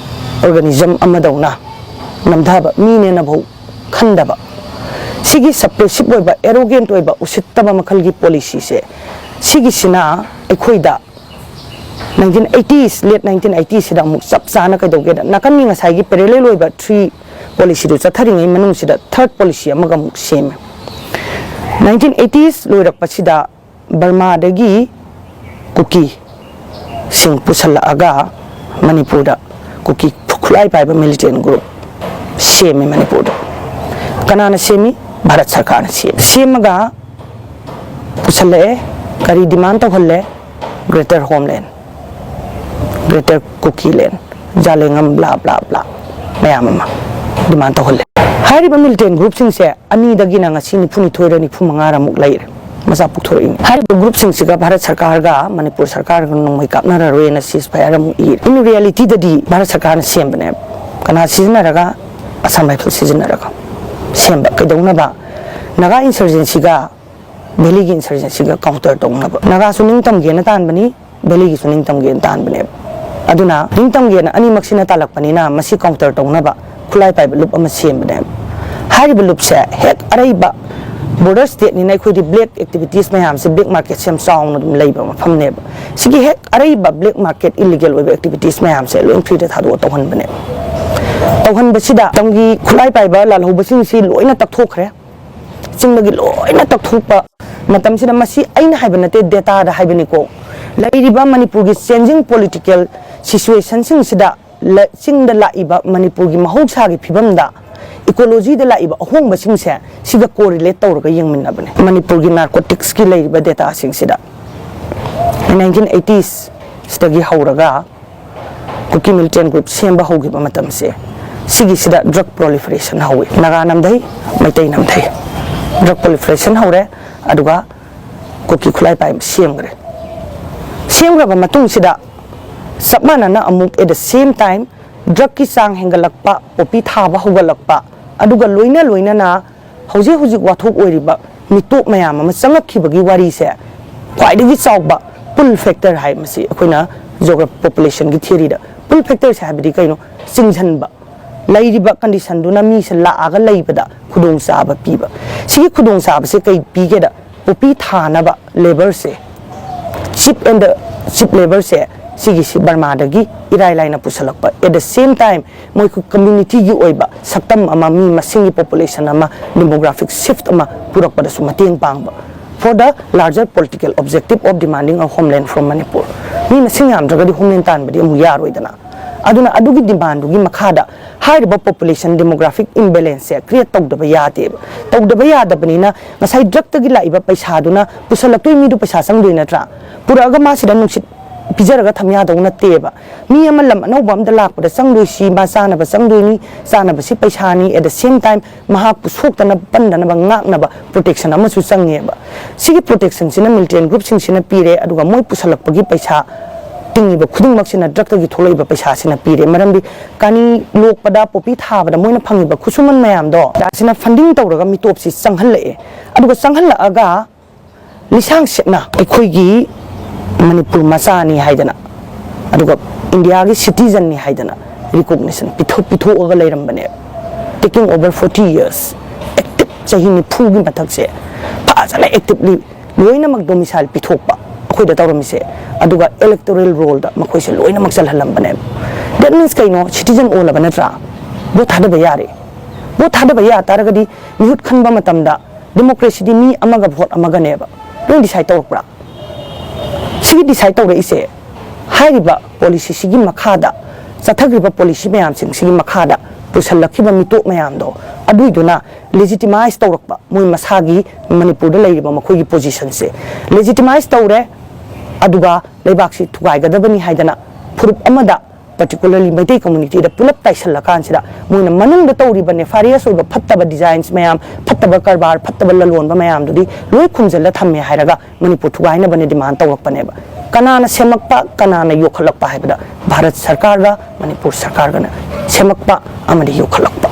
ꯑꯣꯔꯒꯥꯅꯤꯖꯝ ꯑꯃꯗꯧꯅ ꯅꯝꯊꯕ ꯃꯤꯅꯦꯅꯐꯧ ꯈꯟꯗꯕ, ꯁꯤꯒꯤ ꯁꯞꯄ꯭ꯔꯦꯁꯤꯞ ꯑꯣꯏꯕ, ꯑꯦꯔꯣꯒꯦꯟꯠ ꯑꯣꯏꯕ, ꯎꯁꯤꯠꯇꯕ ꯃꯈꯜꯒꯤ ꯄꯣꯂꯤꯁꯤꯁꯦ, ꯁꯤꯒꯤꯁꯤꯅ ꯑꯩꯈꯣꯏꯗ ꯅꯥꯏꯟꯇꯤꯟ ꯑꯩꯠꯇꯤꯁ, ꯂꯦꯠ ꯅꯥꯏꯟꯇꯤꯟ ꯑꯩꯠꯇꯤꯁꯤꯗ ꯑꯃꯨꯛ ꯆꯞ ꯆꯥꯅ ꯀꯩꯗꯧꯒꯦꯗ, ꯅꯥꯀꯟꯒꯤ ꯉꯁꯥꯏꯒꯤ ꯄꯦꯔꯦꯂꯦꯜ ꯑꯣꯏꯕ ꯊ꯭ꯔꯤ ꯄꯣꯂꯤꯁꯤꯗꯨ ꯆꯠꯊꯔꯤꯉꯩ ꯃꯅꯨꯡꯁꯤꯗ ꯊꯥꯔꯠ ꯄꯣꯂꯤꯁꯤ ꯑꯃꯒ ꯑꯃꯨꯛ ꯁꯦꯝꯃꯦ꯫ ꯅꯥꯏꯟꯇꯤꯟ ꯑꯩꯠꯇꯤꯁ ꯂꯣꯏꯔꯛꯄꯁꯤꯗ ꯕꯔꯃꯥꯗꯒꯤ ꯀꯨꯀꯤꯁꯤꯡ ꯄꯨꯁꯜꯂꯛꯑꯒ ꯃꯅꯤꯄꯨꯔꯗ ꯀꯨꯀꯤ ꯈꯨꯠꯂꯥꯏ ꯄꯥꯏꯕ ꯃꯤꯂꯤꯇꯦꯟ ꯒ꯭ꯔꯨꯞ ꯁꯦꯝꯃꯤ ꯃꯅꯤꯄꯨꯔꯗ꯫ ꯀꯅꯥꯅ ꯁꯦꯝꯃꯤ? ꯚꯥꯔꯠ ꯁꯔꯀꯥꯔꯅ ꯁꯦꯝꯃꯤ꯫ ꯁꯦꯝꯃꯒ ꯄꯨꯁꯜꯂꯛꯑꯦ꯫ ꯀꯔꯤ ꯗꯤꯃꯥꯟ ꯇꯧꯍꯜꯂꯦ? Greater homeland, greater Kukiland, Zalengam, bla bla bla ꯃꯌꯥꯝ ꯑꯃ ꯗꯤꯃꯥꯟ ꯇꯧꯍꯜꯂꯦ꯫ ꯍꯥꯏꯔꯤꯕ ꯃꯤꯂꯤꯇꯦꯟ ꯒ꯭ꯔꯨꯞꯁꯤꯡꯁꯦ ꯑꯅꯤꯗꯒꯤꯅ ꯉꯁꯤ ꯅꯤꯐꯨꯅꯤꯊꯣꯏꯔ ꯅꯤꯐꯨ ꯃꯉꯥꯔꯃꯨꯛ ꯂꯩꯔꯦ, ꯃꯆꯥ ꯄꯣꯛꯊꯣꯔꯛꯏꯅꯤ꯫ ꯍꯥꯏꯔꯤꯕ ꯒ꯭ꯔꯨꯞꯁꯤꯡꯁꯤꯒ ꯚꯥꯔꯠ ꯁꯔꯀꯥꯔꯒ ꯃꯅꯤꯄꯨꯔ ꯁꯔꯀꯥꯔꯒ ꯅꯣꯡꯃꯩ ꯀꯥꯞꯅꯔꯔꯣꯏꯅ ceasefire ꯑꯃꯨꯛ ꯏꯔꯦ꯫ In realityꯗꯗꯤ ꯚꯥꯔꯠ ꯁꯔꯀꯥꯔꯅ ꯁꯦꯝꯕꯅꯦꯕ꯫ ꯀꯅꯥ ꯁꯤꯖꯤꯟꯅꯔꯒ? ꯑꯁꯥꯝ ꯔꯥꯏꯐꯜ ꯁꯤꯖꯤꯟꯅꯔꯒ ꯁꯦꯝꯕ꯫ ꯀꯩꯗꯧꯅꯕ? ꯅꯥꯒꯥ insurgencyꯒ ꯚꯦꯂꯤꯒꯤ insurgencyꯒ counter ꯇꯧꯅꯕ꯫ ꯅꯥꯒꯥꯁꯨ ꯅꯤꯡꯇꯝꯒꯦꯅ ꯇꯥꯟꯕꯅꯤ, ꯚꯦꯂꯤꯒꯤꯁꯨ ꯅꯤꯡꯇꯝꯒꯦꯅ ꯇꯥꯟꯕꯅꯦꯕ꯫ ꯑꯗꯨꯅ ꯅꯤꯡꯇꯝꯒꯦꯅ ꯑꯅꯤꯃꯛꯁꯤꯅ ꯇꯥꯜꯂꯛꯄꯅꯤꯅ ꯃꯁꯤ counter ꯇꯧꯅꯕ ꯈꯨꯠꯂꯥꯏ ꯄꯥꯏꯕ ꯂꯨꯞ ꯑꯃ ꯁꯦꯝꯕꯅꯦꯕ꯫ ꯍꯥꯏꯔꯤꯕ ꯂꯨꯞꯁꯦ ꯍꯦꯛ ꯑꯔꯩꯕ border stateꯅꯤꯅ ꯑꯩꯈꯣꯏꯗꯤ black activities ꯃꯌꯥꯝꯁꯦ, black marketꯁꯦ ꯌꯥꯝ ꯆꯥꯎꯅ ꯑꯗꯨꯝ ꯂꯩꯕ ꯃꯐꯝꯅꯦꯕ꯫ ꯁꯤꯒꯤ ꯍꯦꯛ ꯑꯔꯩꯕ black market, illegal ꯑꯣꯏꯕ activities ꯃꯌꯥꯝꯁꯦ ꯂꯣꯏ freeꯗ ꯊꯥꯗꯣꯛꯑ ꯇꯧꯍꯟꯕꯅꯦꯕ꯫ ꯇꯧꯍꯟꯕꯁꯤꯗ ꯃꯇꯝꯒꯤ ꯈꯨꯠꯂꯥꯏ ꯄꯥꯏꯕ ꯂꯥꯜꯍꯧꯕꯁꯤꯡꯁꯤ ꯂꯣꯏꯅ ꯇꯛꯊꯣꯛꯈ꯭ꯔꯦ꯫ ꯆꯤꯡꯗꯒꯤ ꯂꯣꯏꯅ ꯇꯛꯊꯣꯛꯄ ꯃꯇꯝꯁꯤꯗ, ꯃꯁꯤ ꯑꯩꯅ ꯍꯥꯏꯕ ꯅꯠꯇꯦ, dataꯗ ꯍꯥꯏꯕꯅꯤꯀꯣ, ꯂꯩꯔꯤꯕ ꯃꯅꯤꯄꯨꯔꯒꯤ changing political situationꯁꯤꯡꯁꯤꯗ ꯂ-, ꯆꯤꯡꯗ ꯂꯥꯛꯏꯕ ꯃꯅꯤꯄꯨꯔꯒꯤ ꯃꯍꯧꯁꯥꯒꯤ ꯐꯤꯕꯝꯗ, ecologyꯗ ꯂꯥꯛꯏꯕ ꯑꯍꯣꯡꯕꯁꯤꯡꯁꯦ ꯁꯤꯒ correlate ꯇꯧꯔꯒ ꯌꯦꯡꯃꯤꯟꯅꯕꯅꯦ꯫ ꯃꯅꯤꯄꯨꯔꯒꯤ narcoticsꯀꯤ ꯂꯩꯔꯤꯕ dataꯁꯤꯡꯁꯤꯗ nineteen eightiesꯇꯒꯤ ꯍꯧꯔꯒ ꯀꯨꯀꯤ militant group ꯁꯦꯝꯕ ꯍꯧꯈꯤꯕ ꯃꯇꯝꯁꯦ, ꯁꯤꯒꯤꯁꯤꯗ drug proliferation ꯍꯧꯋꯤ꯫ ꯅꯥꯒꯥ ꯅꯝꯊꯩ, ꯃꯩꯇꯩ ꯅꯝꯊꯩ, drug proliferation ꯍꯧꯔꯦ꯫ ꯑꯗꯨꯒ ꯀꯨꯀꯤ ꯈꯨꯠꯂꯥꯏ ꯄꯥꯏꯕ ꯁꯦꯝꯈ꯭ꯔꯦ꯫ ꯁꯦꯝꯈ꯭ꯔꯕ ꯃꯇꯨꯡꯁꯤꯗ ꯆꯞ ꯃꯥꯟꯅꯅ ꯑꯃꯨꯛ at the same time drugꯀꯤ ꯆꯥꯡ ꯍꯦꯟꯒꯠꯂꯛꯄ, poppy ꯊꯥꯕ ꯍꯧꯒꯠꯂꯛꯄ, ꯑꯗꯨꯒ ꯂꯣꯏꯅ ꯂꯣꯏꯅꯅ ꯍꯧꯖꯤꯛ ꯍꯧꯖꯤꯛ ꯋꯥꯊꯣꯛ ꯑꯣꯏꯔꯤꯕ ꯃꯤꯇꯣꯞ ꯃꯌꯥꯝ ꯑꯃ ꯆꯪꯂꯛꯈꯤꯕꯒꯤ ꯋꯥꯔꯤꯁꯦ ꯈ꯭ꯋꯥꯏꯗꯒꯤ ꯆꯥꯎꯕ pull factor ꯍꯥꯏ, ꯃꯁꯤ ꯑꯩꯈꯣꯏꯅ geography populationꯒꯤ theoryꯗ pull factorꯁꯦ ꯍꯥꯏꯕꯗꯤ ꯀꯩꯅꯣ? ꯆꯤꯡꯁꯤꯟꯕ, ꯂꯩꯔꯤꯕ conditionꯗꯨꯅ ꯃꯤꯁꯦ ꯂꯥꯛꯑꯒ ꯂꯩꯕꯗ ꯈꯨꯗꯣꯡꯆꯥꯕ ꯄꯤꯕ꯫ ꯁꯤꯒꯤ ꯈꯨꯗꯣꯡꯆꯥꯕꯁꯦ ꯀꯩ ꯄꯤꯒꯦꯗ, poppy ꯊꯥꯅꯕ labourꯁꯦ, cheap and cheap labourꯁꯦ, ꯁꯤꯒꯤꯁꯤ ꯕꯔꯃꯥꯗꯒꯤ ꯏꯔꯥꯏ ꯂꯥꯏꯅ ꯄꯨꯁꯜꯂꯛꯄ꯫ At the same time ꯃꯣꯏ communityꯒꯤ ꯑꯣꯏꯕ ꯁꯛꯇꯝ ꯑꯃ, ꯃꯤ ꯃꯁꯤꯡꯒꯤ population ꯑꯃ, demographic shift ꯑꯃ ꯄꯨꯔꯛꯄꯗꯁꯨ ꯃꯇꯦꯡ ꯄꯥꯡꯕ꯫ For the larger political objective of demanding a homeland from Manipur꯫ ꯃꯤ ꯃꯁꯤꯡ ꯌꯥꯝꯗ꯭ꯔꯒꯗꯤ homeland ꯇꯥꯟꯕꯗꯤ ꯑꯃꯨꯛ ꯌꯥꯔꯣꯏꯗꯅ꯫ ꯑꯗꯨꯅ ꯑꯗꯨꯒꯤ demandꯗꯨꯒꯤ ꯃꯈꯥꯗ ꯍꯥꯏꯔꯤꯕ population demographic imbalanceꯁꯦ create ꯇꯧꯗꯕ ꯌꯥꯗꯦꯕ꯫ ꯇꯧꯗꯕ ꯌꯥꯗꯕꯅꯤꯅ ꯉꯁꯥꯏ drugꯇꯒꯤ ꯂꯥꯛꯏꯕ ꯄꯩꯁꯥꯗꯨꯅ ꯄꯨꯁꯜꯂꯛꯇꯣꯏ ꯃꯤꯗꯨ ꯄꯩꯁꯥ ꯆꯪꯗꯣꯏ ꯅꯠꯇ꯭ꯔꯥ? ꯄꯨꯔꯛꯑꯒ ꯃꯥꯁꯤꯗ ꯅꯨꯡꯁꯤꯠ ꯄꯤꯖꯔꯒ ꯊꯝ ꯌꯥꯗꯧ ꯅꯠꯇꯦꯕ꯫ ꯃꯤ ꯑꯃ ꯂꯝ ꯑꯅꯧꯕ ꯑꯃꯗ ꯂꯥꯛꯄꯗ ꯆꯪꯗꯣꯏꯁꯤ ꯃꯥ ꯆꯥꯅꯕ ꯆꯪꯗꯣꯏꯅꯤ, ꯆꯥꯅꯕꯁꯤ ꯄꯩꯁꯥꯅꯤ, at the same time ꯃꯍꯥꯛꯄꯨ ꯁꯣꯛꯇꯅꯕ ꯄꯟꯗꯅꯕ ꯉꯥꯛꯅꯕ protection ꯑꯃꯁꯨ ꯆꯪꯉꯦꯕ꯫ ꯁꯤꯒꯤ protectionꯁꯤꯅ militant groupꯁꯤꯡꯁꯤꯅ ꯄꯤꯔꯦ, ꯑꯗꯨꯒ ꯃꯣꯏ ꯄꯨꯁꯜꯂꯛꯄꯒꯤ ꯄꯩꯁꯥ ꯇꯤꯡꯉꯤꯕ ꯈꯨꯗꯤꯡꯃꯛꯁꯤꯅ drugꯇꯒꯤ ꯊꯣꯛꯂꯛꯏꯕ ꯄꯩꯁꯥꯁꯤꯅ ꯄꯤꯔꯦ꯫ ꯃꯔꯝꯗꯤ ꯀꯥꯅꯤ ꯂꯣꯛꯄꯗ, poppy ꯊꯥꯕꯗ ꯃꯣꯏꯅ ꯐꯪꯉꯤꯕ ꯈꯨꯠꯁꯨꯃꯟ ꯃꯌꯥꯝꯗꯣ, ꯁꯤꯅ funding ꯇꯧꯔꯒ ꯃꯤꯇꯣꯞꯁꯤ ꯆꯪꯍꯜꯂꯛꯑꯦ꯫ ꯑꯗꯨꯒ ꯆꯪꯍꯜꯂꯛꯑꯒ ꯂꯤꯁꯥꯡ ꯁꯤꯠꯅ ꯑꯩꯈꯣꯏꯒꯤ ꯃꯅꯤꯄꯨꯔ ꯃꯆꯥꯅꯤ ꯍꯥꯏꯗꯅ, ꯑꯗꯨꯒ ꯏꯟꯗꯤꯌꯥꯒꯤ citizenꯅꯤ ꯍꯥꯏꯗꯅ recognition ꯄꯤꯊꯣꯛ, ꯄꯤꯊꯣꯛꯑꯒ ꯂꯩꯔꯝꯕꯅꯦꯕ꯫ Taking over forty years, active ꯆꯍꯤ ꯅꯤꯐꯨꯒꯤ ꯃꯊꯛꯁꯦ ꯐꯖꯅ actively ꯂꯣꯏꯅꯃꯛ domicile ꯄꯤꯊꯣꯛꯄ ꯑꯩꯈꯣꯏꯗ ꯇꯧꯔꯝꯃꯤꯁꯦ, ꯑꯗꯨꯒ electoral rollꯗ ꯃꯈꯣꯏꯁꯦ ꯂꯣꯏꯅꯃꯛ ꯆꯜꯍꯜꯂꯝꯕꯅꯦꯕ꯫ That means ꯀꯩꯅꯣ? Citizen ꯑꯣꯜꯂꯕ ꯅꯠꯇ꯭ꯔꯥ? Vote ꯊꯥꯗꯕ ꯌꯥꯔꯦ꯫ Vote ꯊꯥꯗꯕ ꯌꯥ ꯇꯥꯔꯒꯗꯤ ꯃꯤꯍꯨꯠ ꯈꯟꯕ ꯃꯇꯝꯗ democracyꯗꯤ ꯃꯤ ꯑꯃꯒ vote ꯑꯃꯒꯅꯦꯕ꯫ ꯂꯣꯏ decide ꯇꯧꯔꯛꯄ꯭ꯔꯥ? ꯁꯤꯒꯤ decide ꯇꯧꯔꯛꯏꯁꯦ ꯍꯥꯏꯔꯤꯕ policyꯁꯤꯒꯤ ꯃꯈꯥꯗ, ꯆꯠꯊꯈ꯭ꯔꯤꯕ policy ꯃꯌꯥꯝꯁꯤꯡꯁꯤꯒꯤ ꯃꯈꯥꯗ ꯄꯨꯁꯜꯂꯛꯈꯤꯕ ꯃꯤꯇꯣꯞ ꯃꯌꯥꯝꯗꯣ, ꯑꯗꯨꯏꯗꯨꯅ legitimize ꯇꯧꯔꯛꯄ, ꯃꯣꯏ ꯃꯁꯥꯒꯤ ꯃꯅꯤꯄꯨꯔꯗ ꯂꯩꯔꯤꯕ ꯃꯈꯣꯏꯒꯤ positionꯁꯦ legitimize ꯇꯧꯔꯦ꯫ ꯑꯗꯨꯒ ꯂꯩꯕꯥꯛꯁꯤ ꯊꯨꯒꯥꯏꯒꯗꯕꯅꯤ ꯍꯥꯏꯗꯅ ꯐꯨꯔꯨꯞ ꯑꯃꯗ, particularly ꯃꯩꯇꯩ communityꯗ ꯄꯨꯂꯞ ꯇꯥꯏꯁꯜꯂꯀꯥꯟꯁꯤꯗ ꯃꯣꯏꯅ ꯃꯅꯨꯡꯗ ꯇꯧꯔꯤꯕ nefarious ꯑꯣꯏꯕ ꯐꯠꯇꯕ designs ꯃꯌꯥꯝ, ꯐꯠꯇꯕ ꯀꯔꯕꯥꯔ, ꯐꯠꯇꯕ ꯂꯂꯣꯟꯕ ꯃꯌꯥꯝꯗꯨꯗꯤ ꯂꯣꯏ ꯈꯨꯝꯖꯤꯜꯂ ꯊꯝꯃꯦ ꯍꯥꯏꯔꯒ ꯃꯅꯤꯄꯨꯔ ꯊꯨꯒꯥꯏꯅꯕꯅ demand ꯇꯧꯔꯛꯄꯅꯦꯕ꯫ ꯀꯅꯥꯅ ꯁꯦꯝꯃꯛꯄ, ꯀꯅꯥꯅ ꯌꯣꯛꯈꯠꯂꯛꯄ ꯍꯥꯏꯕꯗ ꯚꯥꯔꯠ ꯁꯔꯀꯥꯔꯒ ꯃꯅꯤꯄꯨꯔ ꯁꯔꯀꯥꯔꯒꯅ ꯁꯦꯝꯃꯛꯄ ꯑꯃꯗꯤ ꯌꯣꯛꯈꯠꯂꯛꯄ꯫